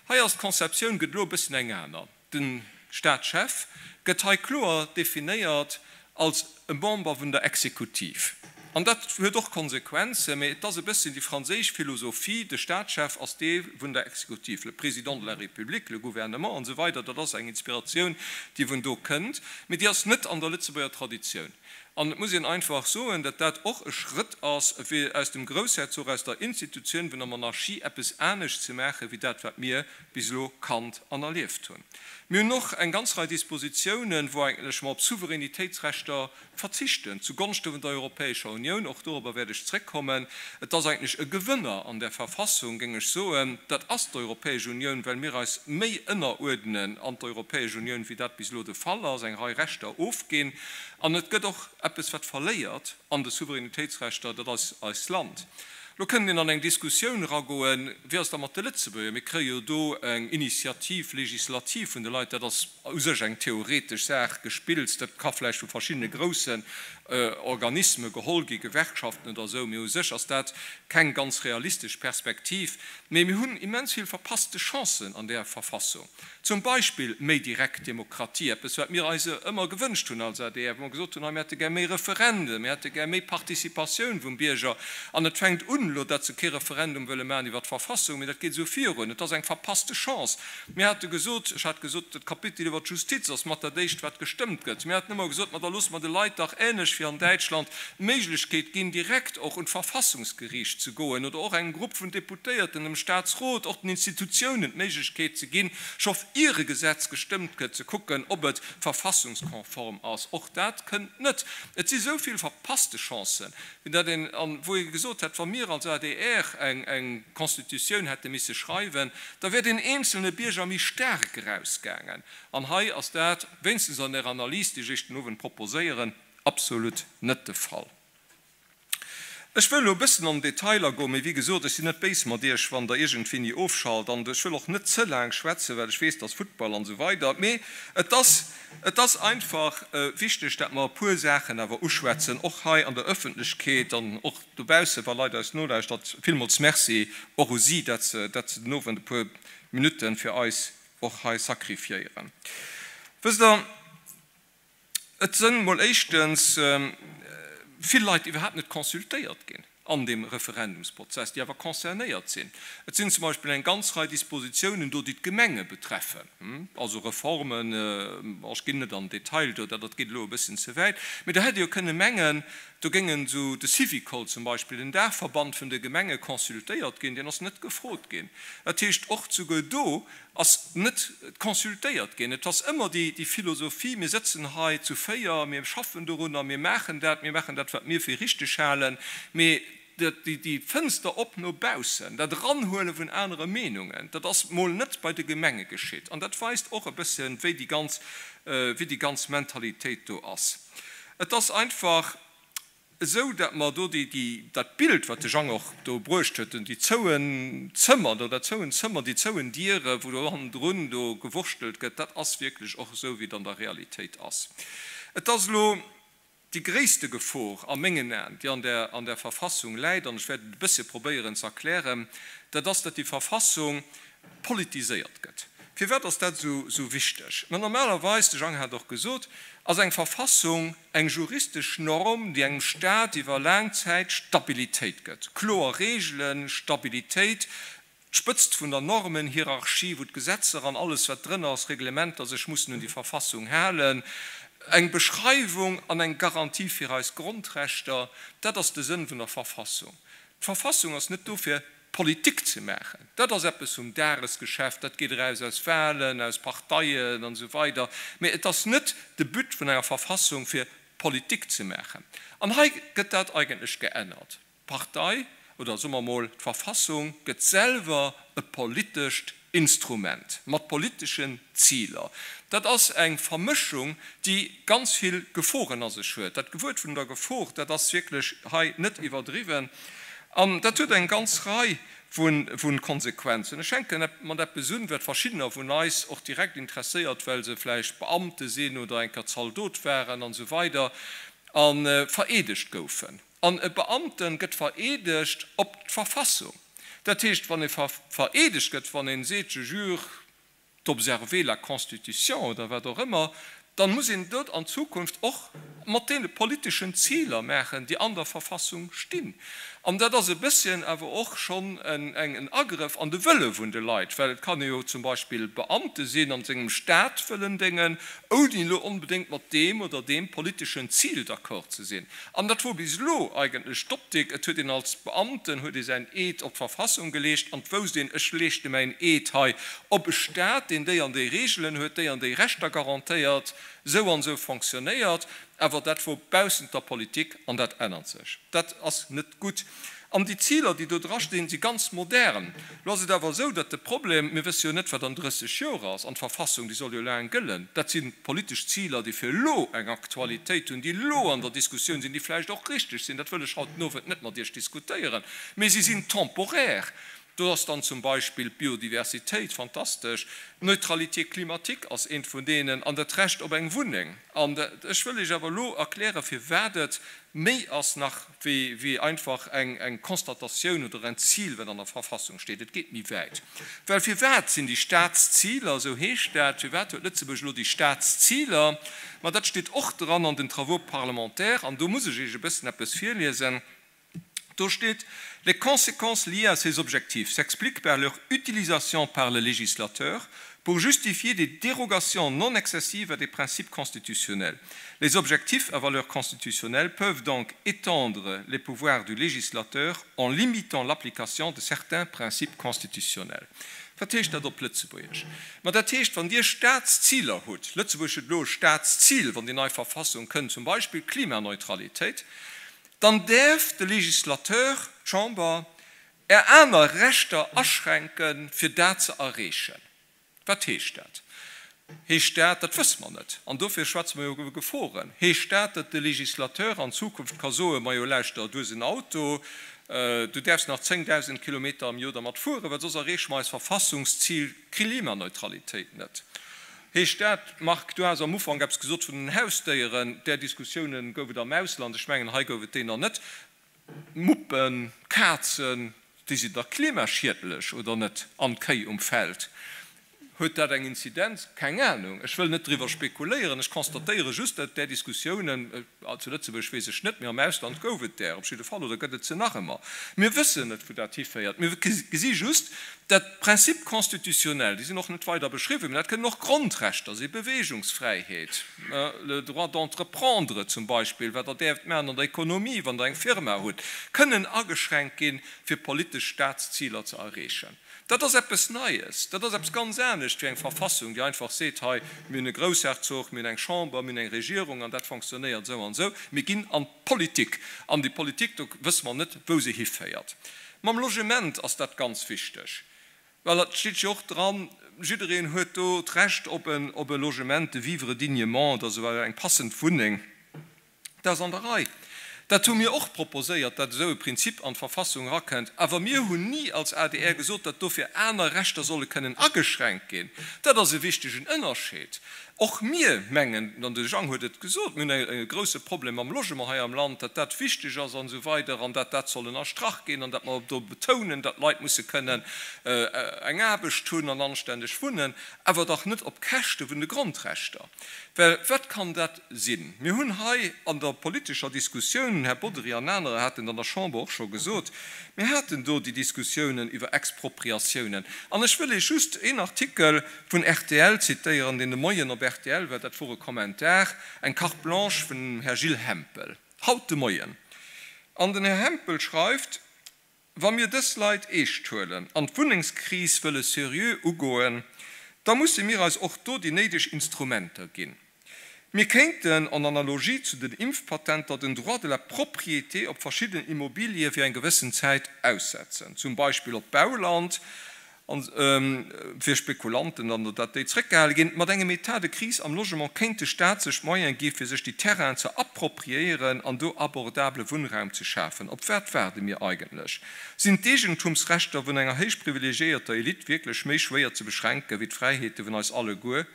Hei ass d'Conceptioun, gëtt elo e bëssen eng aner. De Staatschef gëtt hei kloer definéiert als e Member vun der Exekutiv. An dat huet och Konsequenzen, mee et ass e bësschen déi franséisch Philosophie, de Staatschef ass dee vun der Exekutiv, le Président de la République, le Gouvernement an esou weider. Dat ass eng Inspiratioun, déi vun do kënnt, mee déi ass net an der Lëtzebuerger Traditioun. An et muss een einfach soen, datt dat och e Schrëtt ass, fir aus dem Groussherzog, aus der Institutioun vun der Monarchie eppes anescht ze maachen, wéi dat, wat mir bis elo kannt an erlieft hunn. Mir hunn och eng ganz Rei Dispositiounen, wou eigentlech mer op Souveränitéitsrechter verzichten, zu Gonschte vun der Europäescher Unioun. Och dorobber wäert ech zréckkommen. Et ass eigentlech e Gewënner an där Verfassung, géing ech soen, dat ass d'Europäesch Unioun, well mir eis méi ënneruerdnen an d'Europäesch Unioun, wéi dat bis elo de Fall ass, eng Rei Rechter ofginn. An et gëtt och eppes, wat verléiert an de Souveränitéitsrechter, dat ass eist Land. Lo kënnt een an eng Diskussioun eragoen, Wéi ass da mat de Lëtzebuerger? Mir kréie jo do eng Initiative législative vun de Leit. Dat ass u sech eng theoretesch Saach, Gespills. Dat ka vläicht vu verschiddene groussen Organisme geholl gi, Gewerkschaften oder esou, mee u sech ass dat keng ganz realistesch Perspektiv. Mee mir hunn immens vill verpasste Chancen an där Verfassung. Zum Beispill méi direkt Demokratie, eppes wat mir eis ëmmer gewënscht hunn als adr, wou mer gesot hunn, hei mir hätte gär méi Referenden, mir hätte gär méi Participatioun vum Bierger. An et fänkt un elo, datt se kee Referendum wëlle maachen iwwert d'Verfassung, mee dat geet esou virun. Et ass eng verpasste Chance. Mir hate gesot, ech hat gesot, dat Kapitel iwwert d'Justiz ass mat dat éischt wat gestëmmt gëtt. Mir haten ëmmer gesot, ma da loosse mer de Leit dach ähnlech wéi an Däitschland d'Méiglechkeet ginn, direkt och un d'Verfassungsgeriicht ze goen oder och engem Grupp vun Deputéierten, dem Statsrot, och den Institutiounen d'Méiglechkeet ze ginn, scho ier e Gesetz gestëmmt gëtt, ze kucken, ob et verfassungskonform ass. Och dat kënnt net. Et si sou vill verpasste Chancen, wéi datt een, an wou ee gesot hätt, wa mir als adr eng Constitutioun hätte misse schreiwen, da wär deen eenzelne Bierger méi staark erausgaangen. An hei ass dat, wéinstens an där Analys, déi ech Iech den Owend proposéieren, absolut net de Fall. Ech wëll elo e bëssen an den Detail agoen, mee wéi gesot, ech sinn net béis mat Iech, wann Der iergendwéini ofschalt. An ech wëll och net ze laang schwätzen, well ech weess, dass Futtball an esou weider. Mee et ass, et ass einfach wichteg, dat mer e puer Saachen awer uschwätzen, och hei an der Öffentlechkeet an och dobaussen, wa Leit eis nolauschtert. Villmools Merci och u si, dat se, dat se den Owend e puer Minutte fir eis och hei sacrifiéieren. Wësst Der, Et sënn mol éischtens vill Leit iwwerhaapt net consultéiert ginn an deem Referendumsprozess, déi awer concernéiert sinn. Et sinn zum Beispill eng ganz Rei Dispositiounen do, déi d'Gemenge betreffen, also Reformen, bon, ech ginn net an den Detail do, dat geet elo e bësschen ze wäit, mee do hätt ee jo kënne mengen, do géingen esou de Syvicol zum Beispill, den Daachverband vun de Gemenge consultéiert ginn, deen ass net gefrot ginn. Dat heescht, och souguer do ass net consultéiert ginn. Et ass ëmmer déi Philosophie, mir sëtzen hei zu 4, mir schaffen dorunner, mir maachen dat, mir maachen dat, wat mir fir richteg halen, mee déi Fënster op no baussen, dat Eranhuele vun anere Meenungen, dat ass mol net bei de Gemenge geschitt. An dat weist och e bëssen, wéi déi ganz, wéi déi ganz Mentalitéit do ass. Et ass einfach. Esou dat mer do déi, déi, dat Bild, wat de Jang och do bruecht huet, déi zouen Zëmmer do, dat zouen Zëmmer, déi zouen Diere, wou do hannendrun do gewurschtelt gëtt, dat ass wierklech och esou, wéi et an der Realitéit ass. Et ass elo déi gréisste Gefor a mengen Aen, déi an där, an där Verfassung läit, an ech wäert et e bëssche probéieren ze erklären, dat ass, datt déi Verfassung politiséiert gëtt. Firwat ass dat esou, esou wichteg? Mä normalerweis, de Jang hat och gesot, ass eng Verfassung, Eng juristesch Norm, déi engem Staat iwwer laang Zäit Stabilitéit gëtt. Kloer Reegelen, Stabilitéit, d'Spëtzt vun der Normenhierarchie, wou d'Gesetzer an alles wat drënner ass, Reglementer, sech mussen un déi Verfassung halen. Eng Beschreiwung an eng Garantie fir eis Grondrechter, dat ass de Sënn vun der Verfassung. D'Verfassung ass net do fir Politik ze maachen. Dat ass eppes vum Dagesgeschäft, dat geet eraus aus Wahlen, aus Parteien an esou weider, mä et ass net de But vun enger Verfassung fir Politik ze maachen. An hei gëtt dat eigentlech geännert. D'Partei, oder soe mer mol d'Verfassung, gëtt selwer e politescht Instrument mat politeschen Ziler. Dat ass eng Vermëschung, déi ganz vill Geforen a sech huet. Dat Wuert vun der Gefor, dat ass wierklech hei net iwwerdriwwen. An dat huet eng ganz Rei vu Konsequenzen. Ech hänken mat eppes un, wat verschiddener vun eis och direkt interesséiert, well se vläicht Beamte sinn oder eng Kéier Zaldot waren an esou weider a vereedegt goufen. An e Beamte gëtt vereedegt op d'Verfassung. Dat heescht, wann ee vereedegt gëtt, wann ee seet, je jure d'observer la Constitution oder wat och ëmmer, dann muss een dat an Zukunft och mat deene politeschen Ziler maachen, déi an der Verfassung stinn. An dat ass e bësschen awer och schonn en Agrëff an de Wëlle vun de Leit, well et kann ee jo zum Beispill Beamte sinn an sengem Staat wëllen déngen, ouni elo onbedéngt mat deem oder deem politeschen Zil d'accord ze sinn. An dat wor bis elo eigentlech d'Optik, et huet een als Beamten, huet ee säin Eed op d'Verfassung geleescht an et wousst een, ech leeschte mäin Eed hei op e Staat, deen déi an déi Reegelen huet, déi an déi Rechter garantéiert, esou an esou fonctionnéiert. Awer dat wor baussent der Politik an dat ännert sech. Dat ass net gutt. An déi Ziler, déi do drastinn, si ganz modern. Lo ass et awer esou, datt de Problem, mir wësse jo net, wat an 30 Joer ass, an d'Verfassung, déi soll jo laang gëllen, dat si politesch Ziler, déi fir elo eng Aktualitéit hunn, déi elo an der Diskussioun sinn, déi vläicht och richteg sinn, dat wëll ech haut den Owend net mat Iech diskutéieren, mee si sinn temporaire. Do ass dann zum Beispill d'Biodiversitéit fantastesch, d'Neutralité climatique ass eent vun deenen, an dat Recht op eng Wunneng. An ech wëll Iech awer elo erklären, firwat et méi ass nach wéi einfach eng Constatatioun oder en Zil, wat an der Verfassung steet. Et geet méi wäit. Well firwat sinn déi Staatsziler, esou heescht dat, firwat huet Lëtzebuerg elo déi Staatsziler? Ma dat steet och dran an den Travaux parlementaires, an do muss ech Iech e bëssen eppes virliesen. Do steet, Les conséquences liées à ces objectifs s'expliquent par leur utilisation par le législateur pour justifier des dérogations non excessives à des principes constitutionnels. Les objectifs à valeur constitutionnelle peuvent donc étendre les pouvoirs du législateur en limitant l'application de certains principes constitutionnels. Wat heescht dat op Lëtzebuergesch? Ma dat heescht, wann Dir Staatsziler hutt, Lëtzebuerg huet elo e Staatszil, wann déi nei Verfassung kënnt, zum Beispill Klimaneutralitéit, dann däerf de Législateur, d'Chamber, Är aner Rechter aschränken, fir dat ze erreechen. Wat heescht dat? Heescht dat, dat wësse mer net, an dofir schwätze mer jo iwwer Geforen, heescht dat, datt de Législateur an Zukunft ka soen, Majo lauschter, du hues en Auto, du däerfs nach 10.000 Kilometer am Joer dermat fueren, well soss erreeche mer eist Verfassungszil Klimaneutralitéit net? Heescht dat, Marc, du has am Ufank eppes gesot vun den Hausdéieren, där Diskussiounen gouf et am Ausland, ech mengen hei gouf et déi nach net, Muppen, Kazen, déi sinn dach klimaschiedlech, oder net? An d'Kéi um Feld, huet dat eng Inzidenz? Keng Anung, ech wëll net driwwer spekuléieren, ech constatéiere just, datt där Diskussiounen, zu Lëtzebuerg weess ech net, mee am Ausland gouf et där op jidde Fall oder gëtt et se nach ëmmer. Mir wëssen net, wou dat hiféiert. Mir gesi just, datt d'Principes constitutionnels, déi sinn och net weider beschriwwen, mee dat kënnen och Grondrechter sinn, Beweegungsfräiheet, le droit d'entreprendre zum Beispill, wat Der däerft maachen an der Ekonomie, wann Der eng Firma hutt, kënnen ageschränkt ginn, fir politesch Staatsziler ze erreechen. Dat ass eppes Neies, dat ass eppes ganz anescht wéi eng Verfassung, déi einfach seet, hei, mir hunn e Groussherzog, mir hunn eng Chamber, mir hunn eng Regierung an dat fonctionnéiert esou an esou. Mir ginn an d'Politik an déi Politik, do wësse mer net, wou se hiféiert. Mam Logement ass dat ganz wichteg, well et steet jo och dran, jiddereen huet do d'Recht op e Logement, de vivre dignement oder esou, eng passend Wunneng. Dat ass an der Rei. Dat hu mir och proposéiert, datt esou e Prinzip an d'Verfassung erakënnt. Awer mir hunn ni als adr gesot, datt dofir aner Rechter solle kënnen ageschränkt ginn. Dat ass e wichtegen Ënnerscheed. Och mir mengen, an de Jang huet et gesot, mir hunn e grouse Problem mam Logement hei am Land, datt dat wichteg ass an esou weider an datt dat soll ënnerstrach ginn an datt mer do betounen, datt d'Leit musse kënnen eng Aarbecht hunn an anständeg wunnen, awer dach net op Käschte vun de Grondrechter. Well wat kann dat sinn? Mir hunn hei an der politescher Diskussioun. Diskussioun, den Här Bodry an anerer haten et an der Chamber och scho gesot, mir haten do déi Diskussiounen iwwer Expropriatiounen. An ech wëll Iech just een Artikel vun rtl zitéieren, deen de Moien op rtl war, dat wor e Kommentar, eng Carte blanche vun dem Här Gilles Hempel, haut de Moien. An den Här Hempel schreift, Wa mir dës Leit eescht huelen an d'Wunnengskris wëlle seriö ugoen, da musse mir eis och do déi néideg Instrumenter ginn. Mir kéinten, en analogie zu den Impfpatenter, den Droit de la propriété op verschidden Immobilië fir eng gewëssen Zäit aussetzen, zum Beispill op Bauland, An fir Spekulanten dann, datt déi zréckgehale ginn. Mat engem État de crise am Logement kéint de Staat sech d'Moyene gi fir sech déi Terrainen ze appropriéieren an do abordabele Wunnraum ze schafen. Op wat waarde mir eigentlech? Sinn d'Eegentumsrechter vun enger héich privilegiéierter Elite wierklech méi schwéier ze beschränke wéi d'Fräiheete vun eis alleguer?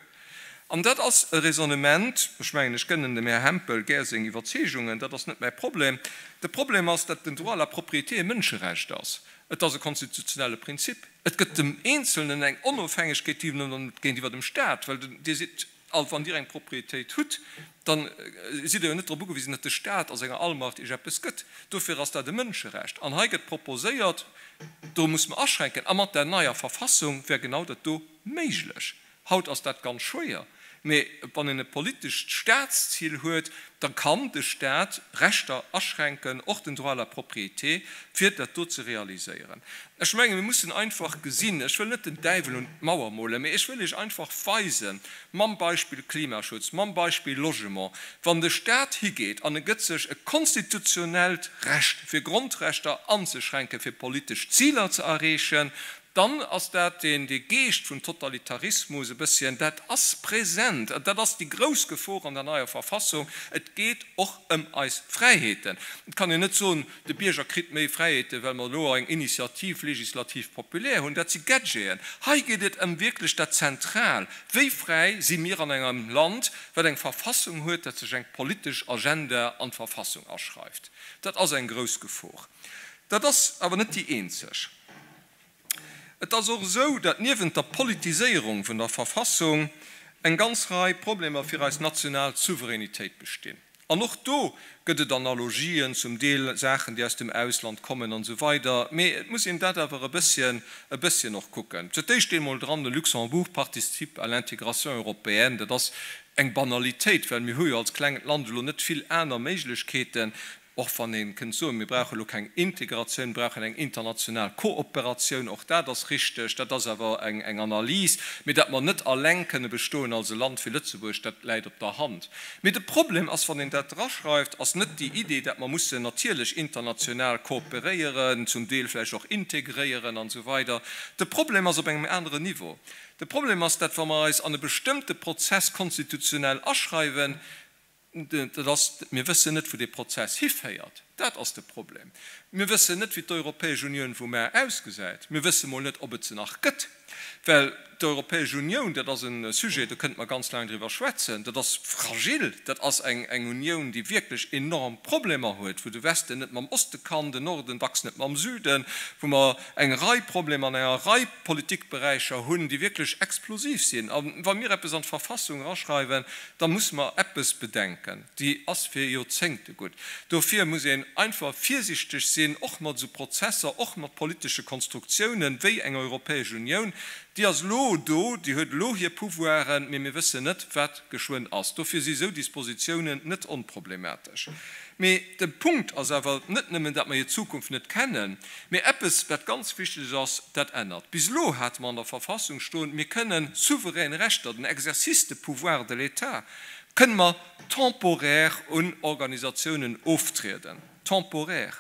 An dat ass e Raisonnement, ech mengen, ech gënnen dem Här Hempel gär seng Iwwerzeegungen, dat ass net mäi Problem. De Problem ass, datt den Droit à la propriété e Mënscherecht ass. Et ass e konstitutionelle Prinzip. Et gëtt dem Eenzelnen eng Onofhängegkeet géintiwwer dem Staat, well Dir sidd all, wann Dir eng Propriétéit hutt, da sidd Der jo net drop ugewisen, datt de Staat a senger Allmacht Iech eppes gëtt. Dofir ass dat e Mënscherecht. An hei gëtt proposéiert, do muss mer aschränken. A mat der neier Verfassung wär genau dat do méiglech. Haut ass dat ganz schwéier, mee wann een e politescht Staatszil huet, da kann de Staat Rechter aschränken, och den Droit à la propriété, fir dat do ze realiséieren. Ech menge mir mussen einfach gesinn, ech wëll net den Däiwel un d'Mauer molen, mee ech wëll Iech einfach weisen, mam Beispill Klimaschutz, mam Beispill Logement, wann de Staat higeet an e gëtt sech e konstitutionellt Recht, fir Grondrechter anzeschränken, fir politesch Ziler ze erreechen, Dann ass dat deen, dee Geescht vun Totalitarismus e bësschen, dat ass present. Dat ass déi grouss Gefor an der neier Verfassung. Et geet och ëm eis Fräiheeten. Et kann een net soen, de Bierger kritt méi Fräiheeten, well mer elo eng Initiative législative populaire hunn. Dat si Gadgeten. Hei geet et ëm wierklech dat Zentral, Wéi fräi si mir an engem Land, wat eng Verfassung huet, dat sech eng politesch Agenda an d'Verfassung aschreift? Dat ass eng grouss Gefor. Dat ass awer net déi eenzeg. Et ass och esou, datt niewent der Politiséierung vun der Verfassung eng ganz Rei Problemer fir eis national Souveränitéit bestinn. An och do gëtt et Analogien, zum Deel Saachen, déi aus dem Ausland kommen an esou weider, mee et muss een dat awer e bësschen, e bësschen och kucken. Fir d'éischt eemol dran, Le Luxembourg participe à l'intégration européenne. Dat ass eng Banalitéit, well mir hu jo als klengt Land elo net vill aner Méiglechkeeten, Och wann ee kënnt soen, mir brauche elo keng Integratioun, mir brauchen eng international Kooperatioun, och dat ass richteg, dat ass awer eng Analys. Mee datt mer net alleng kënne bestoen als e Land wéi Lëtzebuerg, dat läit op der Hand. Mee de Problem ass, wann een dat draschreift, ass net déi Idee, datt mer mussen natierlech international kooperéieren, zum Deel vläicht och integréieren an esou weider. De Problem ass op engem aneren Niveau. De Problem ass, datt wa mer eis an e bestëmmte Prozess konstitutionell aschreiwen, Dat ass, mir wëssen net, wou dee Prozess hiféiert. Dat ass de Problem. Mir wëssen net, wéi d'Europäesch Unioun vu mar ausgesäit. Mir wësse mol net, ob et se nach gëtt. Well d'Europäesch Unioun, dat ass e Sujet, do kënnte mer ganz laang driwwer schwätzen, dat ass fragil. Dat ass eng Unioun, déi wierklech enorm Problemer huet, wou de Westen net mam Oste kann, den Norden dacks net mam Süden, wou mer eng Rei Problemer an enger Rei Politikberäicher hunn, déi wierklech explosiv sinn. A wa mir eppes an d'Verfassung eraschreiwen, da musse mer eppes bedenken, déi ass fir Joerzéngte gutt. Dofir muss een einfach virsichteg sinn, och mat esou Prozesser, och mat politesche Konstruktiounen wéi eng Europäesch Unioun. Déi ass elo do, déi huet elo hir Pouvoiren, mee mir wëssen net, wat geschwënn ass. Dofir si esou Dispositiounen net onproblematesch. Mee de Punkt ass awer net nëmmen, datt mer hir Zukunft net kennen, mee eppes, wat ganz wichteg ass, dat ännert. Bis elo hate mer an der Verfassung stoen, mir kënnen souverän Rechter, den Exercice de pouvoir de l'État, kënne mer temporaire un Organisatiounen oftrieden. Temporaire.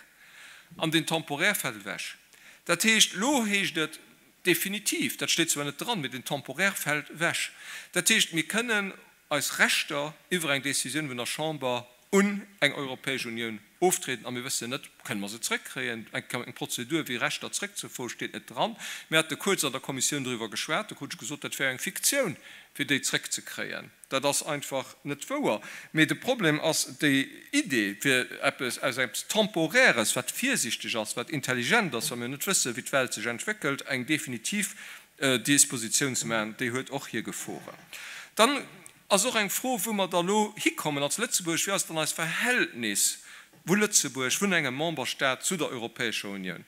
An deen temporaire fält ewech. Dat heescht, elo heescht et definitiv, dat steet zwar net dran, mee den temporaire fält ewech. Dat heescht, mir kënnen eis Rechter iwwer eng Décisioun vun der Chamber un eng Europäesch Unioun oftrieden a mir wëssen net, kënne mer se zrëckkréien. Eng Prozedur wéi Rechter zrëckzefroen steet net dran. Mir hate kuerz an der Kommissioun doriwwer geschwat, do krut ech gesot, dat wär eng Fiktioun, fir déi zrëckzekréien. Dat ass einfach net wouer. Mee de Problem ass déi Idee, fir eppes aus eppes Temporaires, wat virsichteg ass, wat intelligent ass, wa mir net wëssen, wéi d'Welt sech entwéckelt, eng definitiv Dispositioun ze maachen, déi huet och hir Geforen. Dann ass och eng Fro, wou mer da elo hikommen als Lëtzebuerg, wéi ass dann eist Verhältnis? vu Lëtzebuerg, vun engem Memberstaat zu der Europäescher Unioun.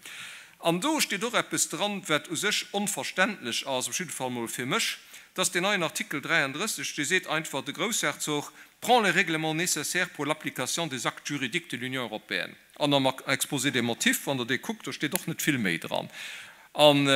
An do steet och eppes dran, wat u sech onverständlech ass, op jidde Fall mol fir mech, dass deen neien Artikel 33, dee seet einfach, de Groussherzog prend les règlements nécessaires pour l'application des actes juridiques de l'Union européenne. An am Exposé des motifs, wann Der dee kuckt, do steet och net vill méi dran. An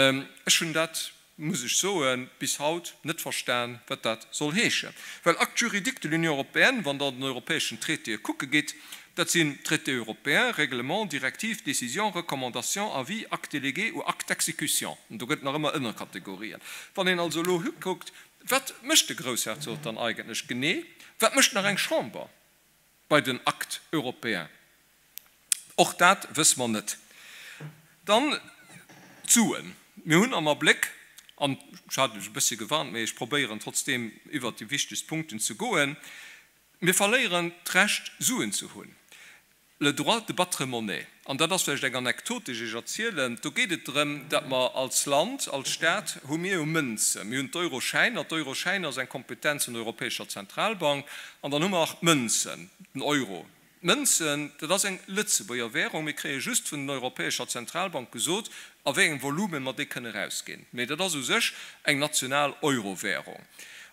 ech hunn dat, muss ech soen, bis haut net verstan, wat dat soll heeschen. Well Actes juridiques de l'Union européenne, wann Der an den europäeschen Traitéë kucke gitt, dat sinn Traités européens, Règlements, Directives, Décisions, Recommandations, Avis, Actes délégués ou Actes d'exécution. An do gëtt et nach ëmmer Ënnerkategorien. Wann een also elo hikuckt, wat mécht de Groussherzog dann eigentlech genee? Wat mécht nach eng Chamber? bei den Actes européens? Och dat wësse mer net. Dann d'Suen. Mir hunn am Abléck, an ech hat lech e bëssche gewarnt, mee ech probéieren trotzdeem iwwert déi wichtegst Punkten ze goen, mir verléieren d'Recht Suen ze hunn. Le droit de battre monnaie. An dat ass vläicht eng Anekdot, déi ech Iech erzielen. Do geet et drëm, datt mer als Land, als Stat hu mir jo Mënzen. Mir hunn d'Euroschäiner. D'Euroschäiner ass eng Kompetenz vun der Europäescher Zentralbank. An dann hu mer nach d'Mënzen, den Euro. D'Mënzen, dat ass eng Lëtzebuerger Währung. Mir kréie just vun den Europäescher Zentralbank gesot, a wéi engem Volumen mer déi kënne erausginn. Mee dat ass u sech eng national Euro-Währung.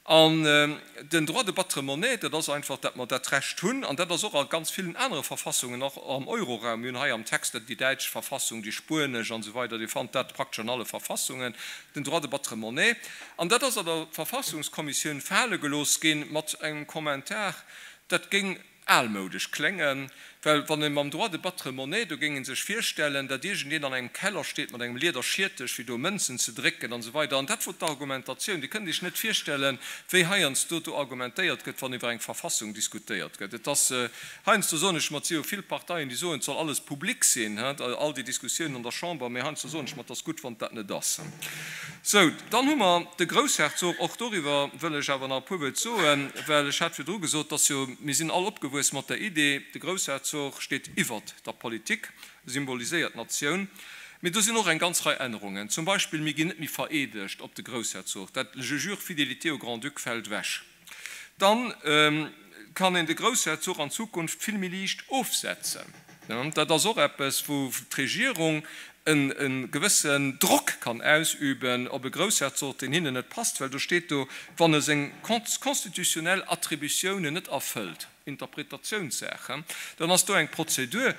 An den Droit de battre monnaie, dat ass einfach, datt mer dat Recht hunn, an dat ass och a ganz villen anere Verfassungen, och am Euroraum, mir hunn hei am Text déi däitsch Verfassung, déi spuenesch an esou weider, Dir fannt dat praktesch an alle Verfassungen, den Droit de battre monnaie. An dat ass an der Verfassungskommissioun fale gelooss gi mat engem Kommentar, dat géing Almoudesch kléngen, well wann ee mam Droit de battre monnaie, do géing ee sech virstellen, datt iergendeen an engem Keller steet mat engem Liederschiertech fir do Mënzen ze drécken an esou weider. An dat wor d'Argumentatioun. Dir kënnt Iech net virstellen, wéi heiansdo do argumentéiert gëtt, wann iwwer eng Verfassung diskutéiert gëtt. Et ass, heiansdo soen ech mer, et si jo vill Parteien, déi soen, et soll alles public sinn, all déi Diskussiounen an der Chamber, mee heiansdo soen ech mer, et ass gutt, wann et dat net ass. Sou, dann hu mer de Groussherzog. Och doriwwer wëll ech awer nach e puer Wuert soen, well ech hat virdru gesot, dass jo, mir sinn all opgewuess mat der Idee, de Groussherzog steet iwwert der Politik, symboliséiert d'Natioun. Mee do sinn och eng ganz Rei Ännerungen. Zum Beispill, mir ginn net méi vereedegt op de Groussherzog. Dat Je jure fidélité au Grand-Duc fält ewech. Dann kann een de Groussherzog an Zukunft vill méi liicht ofsetzen. Dat ass och eppes, wou d'Regierung e gewëssen Drock kann ausüben op e Groussherzog, deen hinnen net passt, well do steet do, wann e seng constitutionnel Attributiounen net erfëllt. Interpretatiounssaach, dann ass do eng Prozedur.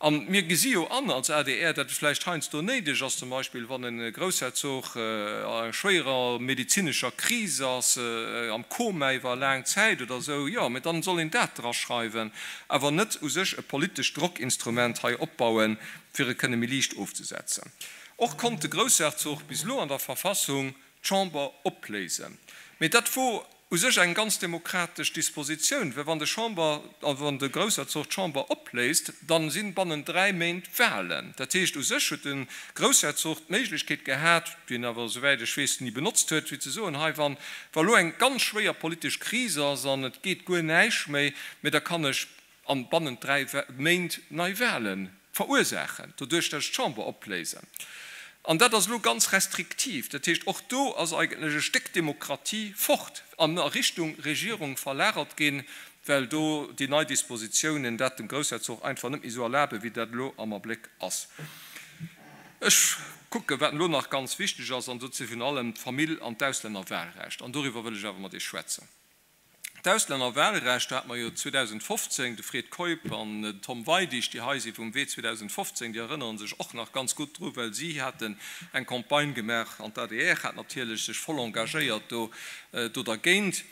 A mir gesi jo an als adr, datt et vläicht heiansdo néideg ass, zum Beispill wann e Groussherzog a enger schwéierer medezinescher Kris ass, am Koma iwwer laang Zäit oder esou, jo, mä dann soll een dat draschreiwen, awer net u sech e politescht Drockinstrument hei opbauen, fir e kënne méi liicht ofzesetzen. Och konnt de Groussherzog bis elo an der Verfassung d'Chamber opléisen. Mee dat wor u sech eng ganz demokratesch Dispositioun, well wann de Chamber, wann de Groussherzog d'Chamber opléist, dann si bannent 3 Méint Wahlen. Dat heescht, u sech huet de Groussherzog d'Méiglechkeet gehat, déi en awer, souwäit ech weess, ni benotzt huet, fir ze soen, hei, wann wa lo eng ganz schwéier politesch Kris ass an et geet guer näischt méi, mä da kann ech an bannent 3 Méint nei Wahlen verursaachen, doduerch dat ech d'Chamber opléisen. An dat ass elo ganz restriktiv. Dat heescht, och do ass eigentlech e Stéck Demokratie fort an a Richtung Regierung verlagert ginn, well do déi nei Dispositiounen dat dem Groussherzog einfach net méi esou erlaben, wéi dat elo am Abléck ass. Ech kucken, wat elo nach ganz wichteg ass, an dat si virun allem d'Famill an d'Auslännerwahlrecht. An doriwwer wëll ech awer mat Iech schwätzen. D'Auslännerwahlrecht, do hate mer jo 2015 de Fred Keup an den Tom Weidig, déi hei si vum Wee 2015, déi erënnere sech och nach ganz gutt dru, well si haten eng Campagne gemaach an d'ADR hat natierlech sech voll engagéiert do do dergéint.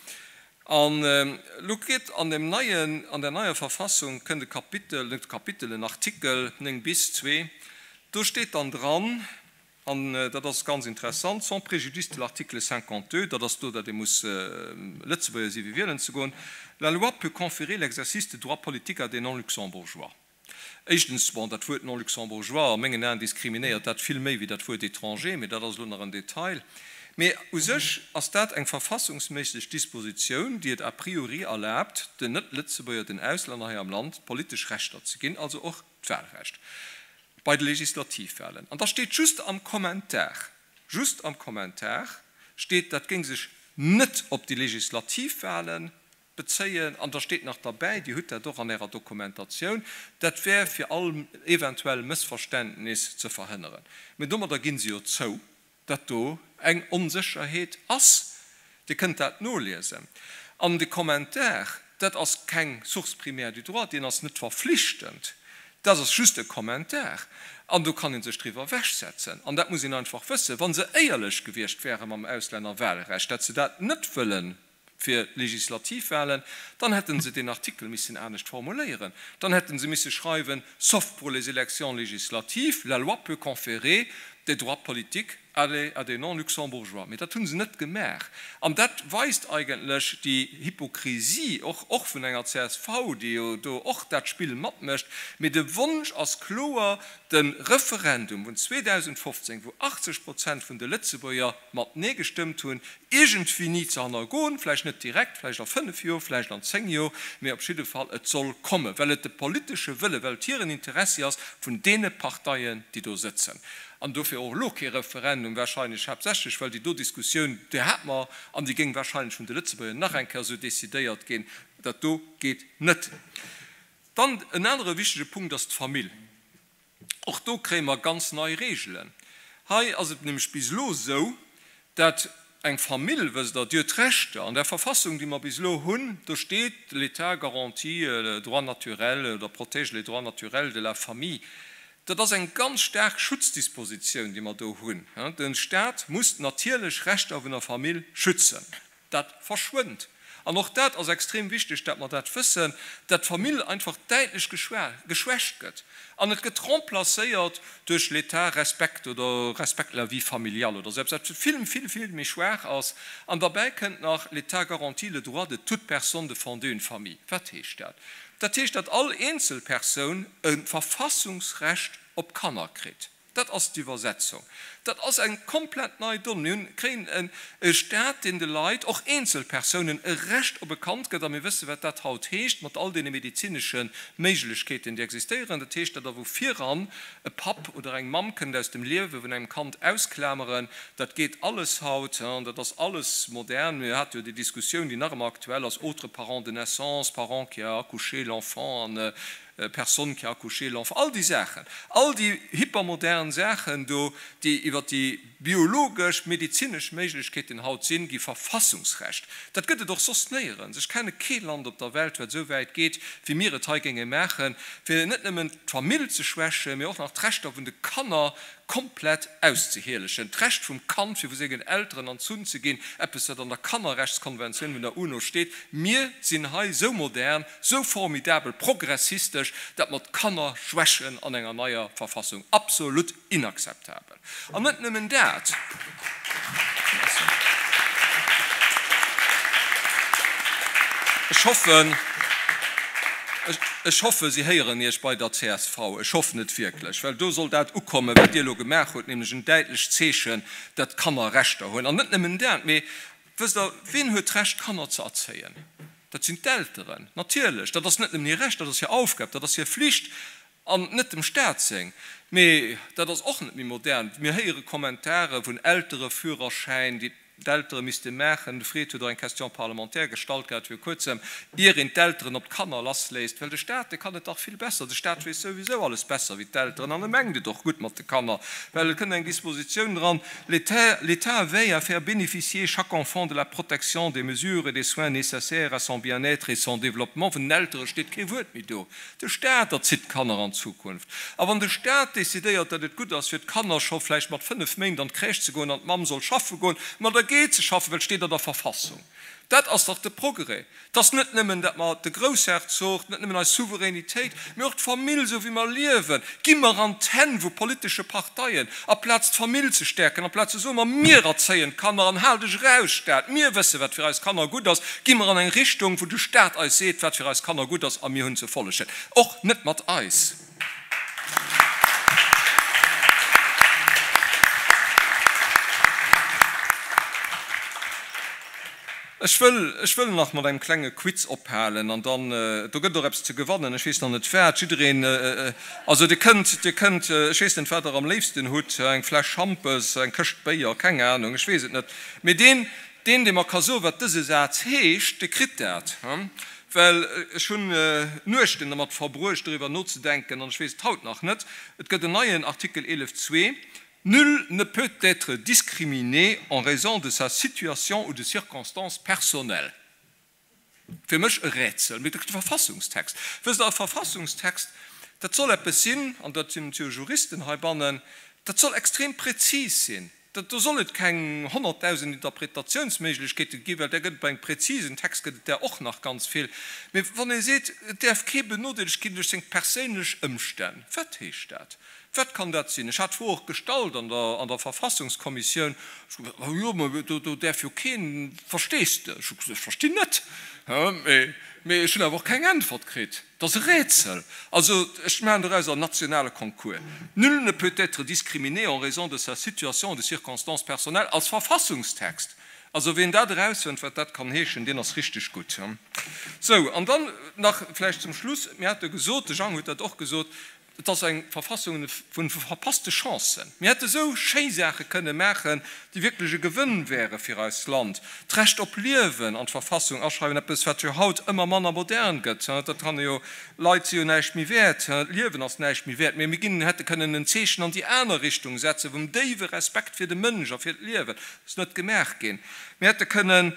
An elo geet an dem neien, an der neier Verfassung kënnt e Kapitel, net e Kapitel, en Artikel 9 bis 2, do steet dann dran, An dat ass ganz interessant, sans préjudice de l'article 52, dat ass do, datt ee muss Lëtzebuerger si fir wielen ze goen, la loi peut conférer l'exercice de droits politiques à des non-luxembourgeois. Éischtens, bon, dat Wuert non-luxembourgeois, a mengen Aen diskriminéiert dat vill méi wéi dat Wuert étranger, mee dat ass elo nach en Detail. Mee u sech ass dat eng verfassungsméisseg Dispositioun, déi et a priori erlaabt, den Net-Lëtzebuerger, den Auslänner hei am Land politesch Rechter ze ginn, also och d'Wahlrecht. Bei de Legislativwahlen. An da steet just am Kommentar, just am Kommentar steet, dat géing sech net op déi Legislativwahlen. bezéien. An da steet nach derbäi, Dir hutt dat och an Ärer Dokumentatioun, dat wär fir all eventuell Mëssverständnis ze verhënneren. Mä domadder gi se jo zou, datt do eng Onsécherheet ass. Dir kënnt dat noliesen. An de Kommentar, dat ass keng Source primaire du droit, deen ass net verflichtend, dat ass just e Kommentar. An do kann ee sech driwwer ewechsetzen. An dat muss een einfach wëssen, wa se éierlech gewiescht wäre mam Auslännerwahlrecht, datt se dat net wëllen fir d'Legislativwahlen, dann hätte se deen Artikel missen anescht formuléieren. Dann hätte se misse schreiwen, Sauf pour les élections législatives, la loi peut conférer des droits politiques à des non-luxembourgeois. Mee dat hu se net gemaach. An dat weist eigentlech déi Hypokrisie och, och vun enger csv, déi jo do och dat Spill matmécht. Mee de Wonsch ass kloer, de Referendum vun 2015, wou 80 Prozent vun de Lëtzebuerger mat Nee gestëmmt hunn, iergendwéi ni ze hannergoen, vläicht net direkt, vläicht a fënnef Jor, vläicht an zéng Jor, mee op jidde Fall, et soll kommen, well et de politesche Wëlle, well et hiren Interessi ass vun deene Parteien, déi do sëtzen. An dofir och elo kee Referendum, wahrscheinlech haaptsächlech, well déi do Diskussioun, déi hate mer, an déi géing wahrscheinlech vun de Lëtzebuerger nach eng Kéier esou decidéiert ginn, dat do geet net. Dann en anere wichtege Punkt ass d'Famill. Och do kréie mer ganz nei Reegelen. Hei ass et nämlech bis elo esou, dat eng Famill, wësst Der, déi huet Rechter. An der Verfassung, déi mer bis elo hunn, do steet, L'État garantit le droit naturel oder protège les droits naturels de la famille. Dat ass eng ganz staark Schutzdispositioun, déi mer do hunn. De Stat muss d'natierlech Rechter vun der Famill schützen. Dat verschwënnt. An och dat ass extrem wichteg, dat mer dat wëssen, dat d'Famill einfach däitlech geschwächt gëtt an et gëtt remplacéiert duerch l'État respecte oder respecte la vie familiale oder esou eppes, wat vill, vill, vill méi schwaach ass. An derbäi kënnt nach, l'État garantit le droit de toute personne de fonder une famille. Wat heescht dat? Dat heescht, dat all eenzel Persoun e Verfassungsrecht op Kanner kritt. Dat ass d'Iwwersetzung. Dat ass eng komplett nei Donn. Mir hunn, kréien e Stat, deen de Leit, och Eenzelpersounen, e Recht op e Kand gëtt. A mir wësse wat dat haut heescht, mat all deene medezinesche Méiglechkeeten, déi existéieren. Dat heescht, datt Der vu viran e Papp oder eng Mamm kënnt aus dem Liewe vun engem Kand ausklameren. Dat geet alles haut. Dat ass alles modern. Mir hate jo déi Diskussioun, déi nach ëmmer aktuell ass, autres parents de naissance, parent qui a accouché l'enfant an Personne qui a accouché l'enfant, all déi Saachen, all déi hypermodern Saachen do, déi iwwer déi biologesch, medezinesch Méiglechkeeten haut sinn, gi Verfassungsrecht. Dat gëtt et och soss néierens. Ech kenne kee Land op der Welt, wat esou wäit geet, wéi mir et hei géinge maachen, fir net nëmmen d'Famill ze schwächen, mee och nach d'Rechter vun de Kanner komplett auszehielegen, d'Recht vum Kand fir vu sengen Elteren erzunn ze ginn, eppes wat an der Kannerrechtskonventioun vun der UNO steet. Mir sinn hei sou modern, sou formidabel progressistesch, dat mer d'Kanner schwächen an enger neier Verfassung. Absolut inakzeptabel. An net nëmmen dat. Ech hoffen, ech hoffe si héieren Iech bei der csv. Ech hoffen et wierklech, well do soll dat ukommen, wat Dir elo gemaach hutt, nämlech en däitlecht Zeechen, dat d'Kanner Rechter hunn. An net nëmmen dat, mee wësst Der, wien huet d'Recht, Kanner ze erzéien? Dat sinn d'Elteren, natierlech. Dat ass net nëmmen hir Recht, dat ass hir Aufgab, dat ass hir Flicht. An net dem Staat seng. Mee dat ass och net méi modern. Mir héiere Kommentare vun Eltereführerschäin, déi d'Eltere misste maachen. De Fred huet och eng Question parlementaire gestallt gehat viru kuerzem, ier een d'Elteren op d'Kanner lassléisst. Well de Staat, dee kann et dach vill besser. De Staat weess souwisou alles besser wéi d'Elteren an e mengt et och gutt mat de Kanner. Well et kënnt eng Dispositioun dran, L'État veille à faire bénéficier chaque enfant de la protection, des mesures et des soins nécessaires à son bien-être et son développement. Vun den Eltere steet kee Wuert méi do. De Staat erzitt d'Kanner an Zukunft. A wann de Staat decidéiert, datt et gutt ass, fir d'Kanner scho vläicht mat 5 Méint an d'Crèche ze goen an d'Mamm soll schaffe goen, ma da geet se schaffen, well et steet an der Verfassung. Dat ass dach de Progrès. Et ass net nëmmen, datt mer de Groussherzog, net nëmmen eis Souveränitéit, mee och d'Famill, esou wéi mer liewen, gi mer an d'Hänn vu politesche Parteien, aplaz d'Famill ze stäerken, aplaz ze soen, ma mir erzéien d'Kanner an hal dech eraus, Staat, mir wësse wat fir eis Kanner gutt ass, gi mer an eng Richtung, wou de Staat eis seet, wat fir eis Kanner gutt ass a mir hunn ze follegen. Och net mat eis. Ech wëll, ech wëll nach mat engem klenge Quiz ophalen an dann, do gëtt et och eppes ze gewannen, ech weess nach net wat. Jiddereen, also Dir kënnt, Dir kënnt, ech weess net wat Der am léifsten hutt, eng Fläsch Schampes, eng Këscht Béier, keng Anung, ech weess et net, mee deen,. Deen, dee mer ka soen, wat dëse Saz heescht, dee kritt dat. Well ech hunn Nuechten dermat verbruecht, doriwwer nozedenken, an ech weess et haut nach net. Et gëtt en neien Artikel 11 zwee, Nul ne peut être discriminé en raison de sa situation ou de circonstances personnelles. Fir mech e Rätsel, mee dat gëtt e Verfassungstext. Wësst Der, e Verfassungstext, dat soll eppes sinn, an dat sinn jo Juristen heibannen, dat soll extrem präzis sinn. Dat, do soll et keng 100.000 Interpretatiounsméiglechkeete ginn, well där gëtt et bei engem präzisen Text gëtt et där och nach ganz vill. Mee wann ee seet, et däerf kee benodeelegt ginn duerch seng perséinlech Ëmstänn, wat heescht dat? Wat kann dat sinn? Ech hat d'Fro och gestallt an der, an der Verfassungskommissioun. Ech hu gesot, Jo, mä do, do däerf jo keen, verstees de? Ech hu gesot, Ech verstinn net. Mä, mä ech hunn awer och keng Äntwert kritt. Et ass e Rätsel. Also, ech maachen dorauser en nationale Concours. Nul ne peut être discriminé en raison de sa situation ou de circonstances personnelles als Verfassungstext. Also, wien dat erausfënnt, wat dat kann heeschen, deen ass richteg gutt. Sou, an dann nach vläicht zum Schluss, Mir hate gesot, de Jang huet dat och gesot, Et ass eng Verfassung vu verpasste Chancen. Mir hätte sou schéi Saache kënne maachen, déi wierklech e Gewënn wäre fir eist Land. D'Recht op Liewen an d'Verfassung aschreiwen, eppes wat jo haut ëmmer manner modern gëtt. Dat kann ee jo, Leit si jo näischt méi wäert, d'Liewen ass näischt méi wäert. Mee mir ginn, hätte kënnen en Zeechen an déi aner Richtung setzen, vum déiwe Respekt fir de Mënsch a fir d'Liewen. Ass net gemaach ginn. Mir hätte kënnen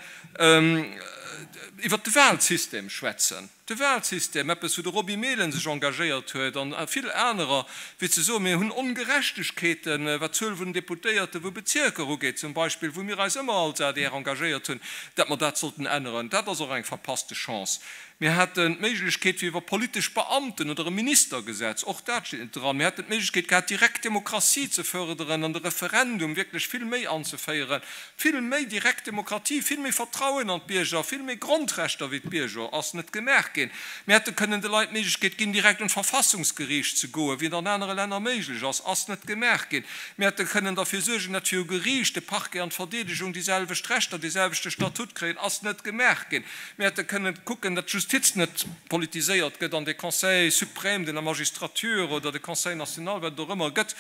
iwwert de Wahlsystem schwätzen. De Wahlsystem, eppes wou de Roby Mehlen sech engagéiert huet an vill anerer, fir ze soen, mir hunn Ongerechtegkeeten, wat d'Zuel vun den Deputéierte vu Bezierker ugeet zum Beispill, wou mir eis ëmmer als adr engagéiert hunn, dat mer dat sollten änneren. Dat ass och eng verpasste Chance. Mir haten d'Méiglechkeet fir iwwer politesch Beamten oder e Ministergesetz, och dat steet net dran, mir hätten d'Méiglechkeet gehat, direkt Demokratie ze förderen an de Referendum wierklech vill méi anzeféieren, Vill méi direkt Demokratie, vill méi Vertrauen an d'Bierger, vill méi Grondrechter wéi d'Bierger ass net gemaach ginn. Mir hätte kënnen de Leit d'Méiglechkeet ginn, direkt un d'Verfassungsgeriicht ze goen, wéi et an anere Länner méiglech ass, ass net gemaach ginn. Mir hätte kënnen derfir suergen, datt viru Geriicht de Parquet an d'Verdeedegung déi selwecht Rechter, dee selwechte Statut kréien, ass net gemaach ginn. Mir hätte kënnen kucken, datt d'Justiz net politiséiert gëtt an de Conseil suprême de la magistrature oder de Conseil national, wat et och ëmmer gëtt,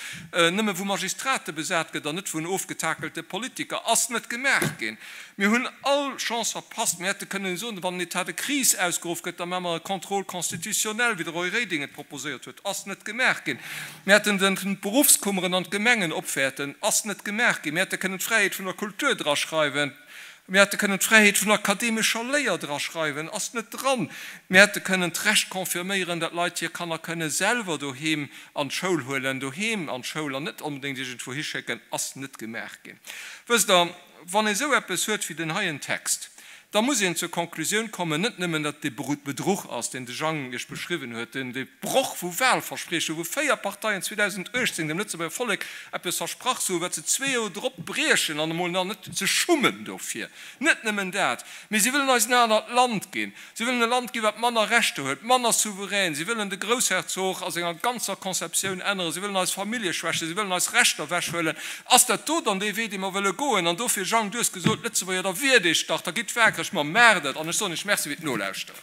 nëmme vu Magistrate besat gëtt an net vun ofgetakelte Politiker, ass net gemaach ginn. Mir hunn all Chance verpasst. Mir hätte kënnen soen, wann en État de crise ausgeruff gëtt, da maache mer e Contrôle constitutionnel, wéi de Roy Reding et proposéiert huet, ass net gemaach ginn. Mir hätten den d'Beruffskummeren an d'Gemengen opwäerten, ass net gemaach ginn. Mir hätte kënnen d'Fräiheet vun der Kultur draschreiwen. Mir hätte kënnen d'Fräiheet vun akademescher Léier draschreiwen, ass net dran. Mir hätte kënnen d'Recht confirméieren, datt Leit hir Kanner kënne selwer doheem an d'Schoul huelen, doheem an d'Schoul an net onbedéngt iergendwou hischécken, ass net gemaach ginn. Wësst Der, wann ee sou eppes huet wéi den heien Text, da muss een zur Konklusioun kommen, net nëmmen, datt et e Bedruch ass, deen de Jang Iech beschriwwen huet, deen de Broch vu Wahlversprieche, wou 4 Parteien 2018 dem Lëtzebuerger Vollek eppes versprach hu wat se zwee Joer drop briechen an emol nach net ze schummen dofir. Net nëmmen dat, mee si wëllen eis en anert Land ginn. Si wëllen e Land ginn, wat manner Rechter huet, manner souverän. Si wëllen de Groussherzog a senger ganzer Conceptioun änneren. Si wëllen eis Famillje schwächen. Si wëllen eis Rechter ewechhuelen. Ass dat do dann dee Wee, dee mer wëlle goen? An dofir, Jang, du hues gesot, Lëtzebuerger, da wiert Iech dach, da gitt waakreg, ma maacht et! An ech soen Iech Merci fir d'Nolauschteren.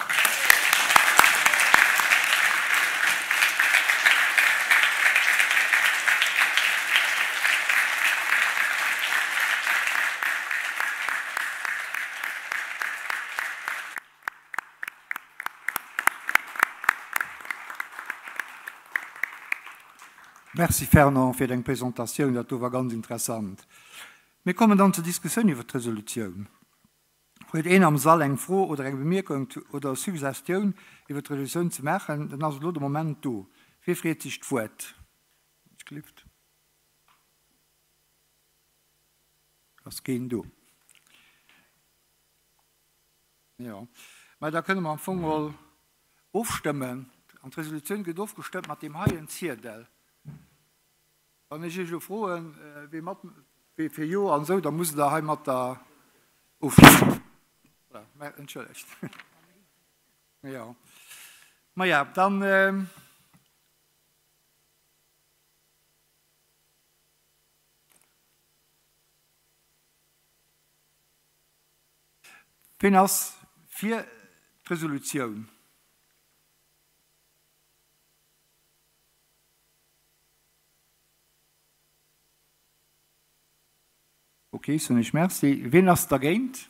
Merci Fernand fir deng Presentatioun, dat do war ganz interessant. Mir kommen dann zur Diskussioun iwwert d'Resolutioun. Huet een am Sall eng Fro oder eng Bemierkung oder Suggestioun iwwert d'Resolutioun ze maachen, dann ass elo de Moment do. Wie freet sech d'Wuert? Ass keen do? Jo, mä da kënne mer am Fong geholl ofstëmmen. An d'Resolutioun gëtt ofgestëmmt mat deem heien Ziedel. Wann ech Iech elo froen, wee mat, wee fir Jo an esou, da musst Der heimatter ofstëmmen. Voilà, mä entschëllegt. Jo, maja, dann. Ween ass fir d'Resolutioun? Ok, soen ech Merci. Wien ass dergéint?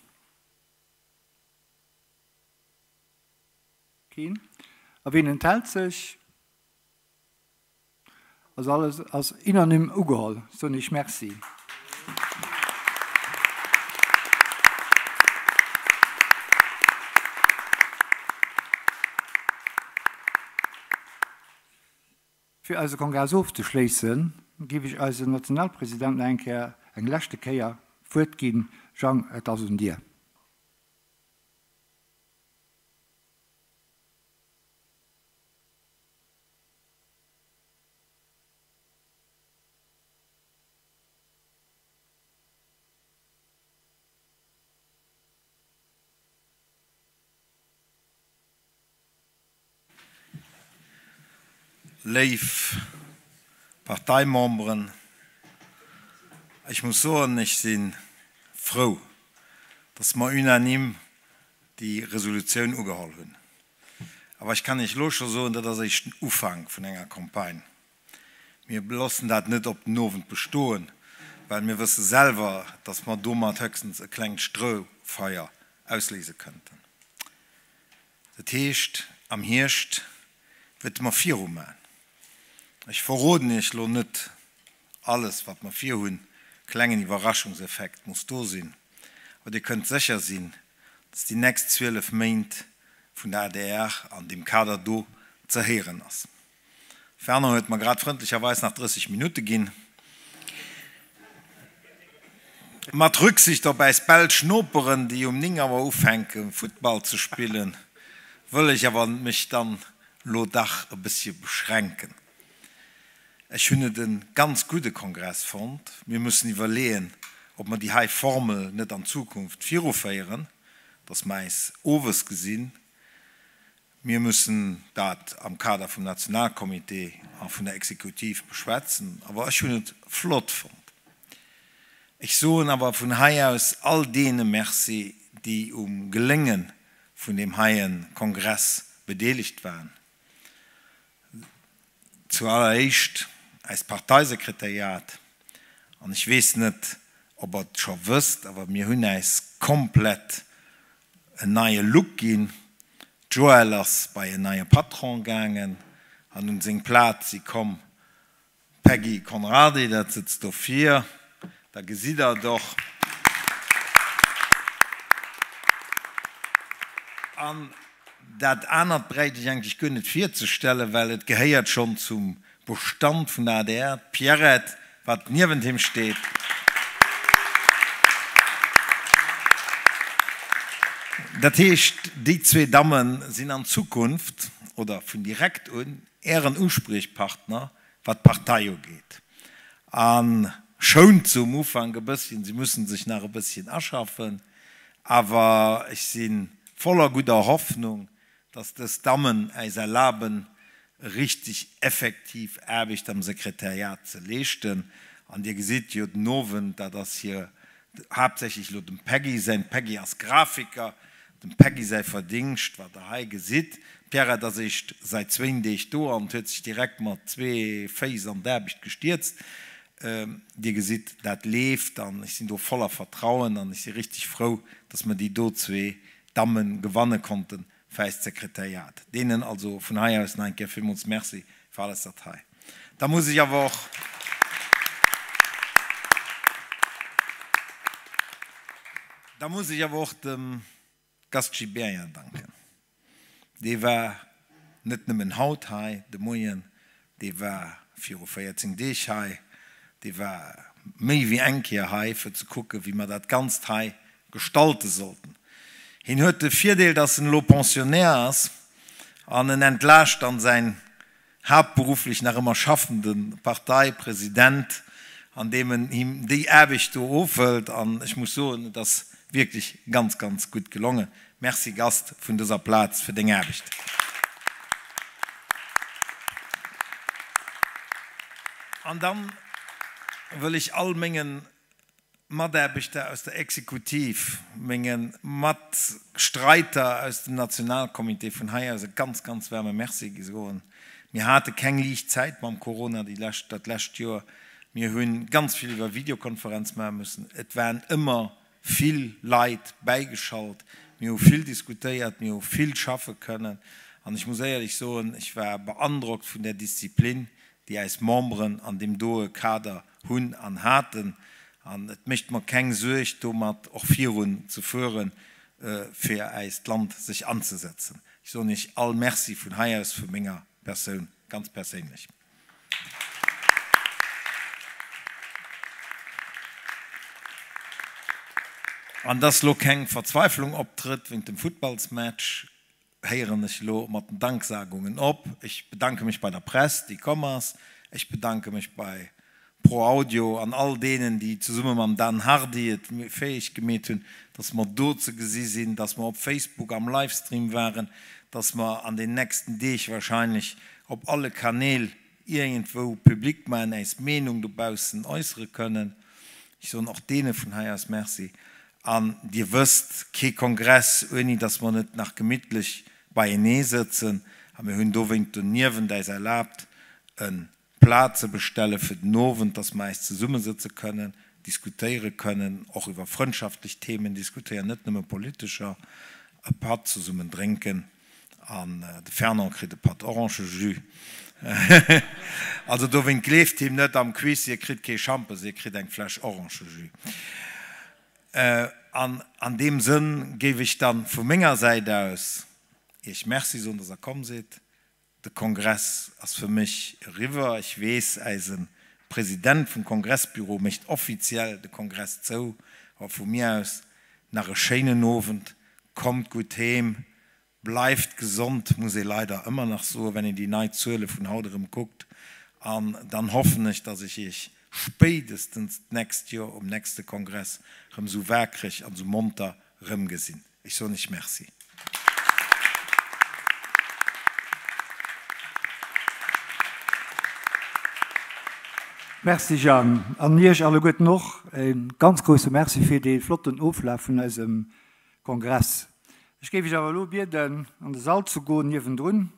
Keen. A wien enthält sech? Also alles ass unanime ugeholl. Soen ech Merci. Fir eise Kongress ofzeschléissen, géif ech eisem Nationalpresident nach eng Kéier, eng leschte Kéier, d'Wuert ginn. Jang, et ass un dir. Léif Parteimemberen, ech muss soen, ech si frou, dass mer unanime déi Resolutioun ugeholl hunn. Awer ech kann Iech elo scho soen, dat ass eréischt den Ufank vun enger Campagne. Mir loossen dat net op den Owend bestoen, well mir wësse selwer, dass mer domat höchstens e klengt Stroufeier ausléise kënnten. Dat heescht, am Hierscht wäerte mer viruman. Ech verroden Iech elo net alles, wat mer virhunn, klengen Iwwerraschungseffekt muss do sinn, awer Dir kënnt sécher sinn, dass déi nächst 12 Méint vun der adr an deem Kader do ze héieren ass. Fernand huet mer grad frëndlecherweis nach 30 Minutte ginn. Mat Rücksicht op äis belsch Noperen, déi um 9 Auer ufänke Futtball ze spillen, wëll ech awer mech dann lo dach e bëssche beschränken. Ech hunn et e ganz gudde Kongress fonnt. Mir mussen iwwerleeën, ob mer déi hei Formel net an Zukunft viruféieren, dass mer äis owes gesinn. Mir müssen dat am Kader vum Nationalcomité a vun der Exekutiv beschwätzen, awer ech hunn et flott fonnt. Ech soen awer vun hei aus all deene Merci, déi um Gelénge vun deem heie Kongress bedeelegt waren. Zu alleréischt eist Parteisekretariat, an ech weess net, ob Der et scho wësst, awer mir hunn äis komplett en neie Look ginn. D'Joëlle ass bei en neie Patron gaangen an un seng Plaz si komm d'Peggy Conrardy, dat sëtzt do vir, da gesitt Der et och. An Dat anert bräicht ech eigentlech guer net virzestellen, well et gehéiert schonn zum Bestand vun der adr, d'Pierrette, wat niewent him steet. Dat heescht, déi zwee Damme sinn an Zukunft oder vun direkt un Ären Uspriechpartner, wat d'Partei ugeet. A schount se um Ufank e bësschen, si mussen sech nach e bësschen aschaffen, awer ech si voller gudder Hoffnung, dass dës Dammen äis erlaben, richtig effektiv Aarbecht am Sekretariat ze leeschten. An Dir gesitt jo den Owend, dat ass hir haaptsächlech elo dem Peggy säin, d'Peggy ass Grafiker, dem Peggy säi Verdingscht, wat Der hei gesitt. D'Pierrette ass eréischt säit zwéin Deeg do an huet sech direkt mat zwee Féiss an d'Aarbecht gestierzt. Dir gesitt, dat leeft an ech sinn do voller Vertrauen an ech si richtig frou, dass mer déi do zwee Damme gewanne konnten fir eist Sekretariat. Deenen also vun hei aus nach eng Kéier villmools Merci fir alles dat hei. Da muss ech awer och. Da muss ech awer och dem Gast Gibéryen danken. Dee war net nëmmen haut hei de Moien, dee war viru 14 Deeg hei, dee war méi wéi eng Kéier hei, fir ze kucken, wéi mer dat Ganzt hei gestalte sollten. Hien huet de Virdeel, dass en elo Pensionnaire ass an en entlaascht dann säin haaptberufflech nach ëmmer schaffende Parteipresident, andeem en him déi Aarbecht do ofhëlt. An ech muss soen, et ass wierklech ganz, ganz gutt gelongen. Merci Gast vun dëser Plaz fir deng Aarbecht. An dann wëll ech all mengen Mataarbechter aus der Exekutiv, menge Matstreiter aus dem Nationalcomité vun hei aus e ganz, ganz waarme Merci soen. Mir hate keng liicht Zäit mam Corona déi lescht, dat lescht Joer. Mir hu ganz vill iwwer Videokonferenz maache mussen. Et waren ëmmer vill Leit bäigeschalt. Mir hu vill diskutéiert, mir hu vill schaffe kënnen. An ech muss éierlech soen, ech war beandrockt vun där Disziplin, déi eis Memberen an deem doe Kader hunn an haten. An et mécht mer keng Suerg, domat och virun ze fueren, fir äist Land sech anzesetzen. Ech soen Iech all Merci vun hei aus, vu menger Persoun ganz perséinlech. An dass lo keng Verzweiflung optrëtt wéint dem Futtballsmatch, héieren ech elo mat den Danksagungen op. Ech bedanke mech bei der Press, déi komm ass. Ech bedanke mech bei Pro Audio an all deenen, déi zesumme mam Dan Hardy et fäeg gemeet hunn, dass mer do ze gesi sinn, dass mer op Facebook am Livestream waren, dass mer an den nächsten Deeg wahrscheinlech op alle Kanäl iergendwou public maachen, äis Meenung dobaussen äussere kënnen. Ech soen och deene vun hei aus Merci. An Dir wësst, kee Kongress, ouni dass mer net nach gemittlech beienee sëtzen. A mir hunn dowéint doniewent äis erlaabt, e Plat ze bestelle fir den Owend, dass mer äis zesummesëtze kënnen, diskutéiere kënnen, och iwwer frëndschaftlech Themen diskutéieren, net nëmme politescher, e Patt zesummen drénken. An de Fernand kritt e Patt Orangejus. Also dowéint gleeft him net am Quiz, hie kritt kee Schampes, hie kritt eng Fläsch Orangejus. An an deem Sënn géif ech dann vu menger Säit aus Iech Merci soen, dass Der komm sidd. De Kongress ass fir mech eriwwer. Ech weess, eise President vum Kongressbüro mécht offiziell de Kongress zou. Awer vu mir aus nach e schéinen Owend. Kommt gutt heem, bleift gesond, muss ee leider ëmmer nach soen, wenn een déi nei Zuele vun haut erëm kuckt. An dann hoffen ech, dass ech Iech spéidestens d'nächst Joer um nächste Kongress erëm esou waakreg an esou monter erëmgesinn. Ech soen Iech Merci. Merci Jeanne, an Iech alleguerten och e ganz grousse Merci fir dee flotten Oflaf vun eisem Kongress. Ech géif Iech awer elo bieden an de Sall ze goen niewendrun,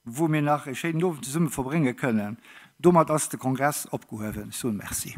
wou mir nach e schéinen Owend zesumme verbrénge kënnen. Domat ass de Kongress opgehuewen. Ech soen Merci.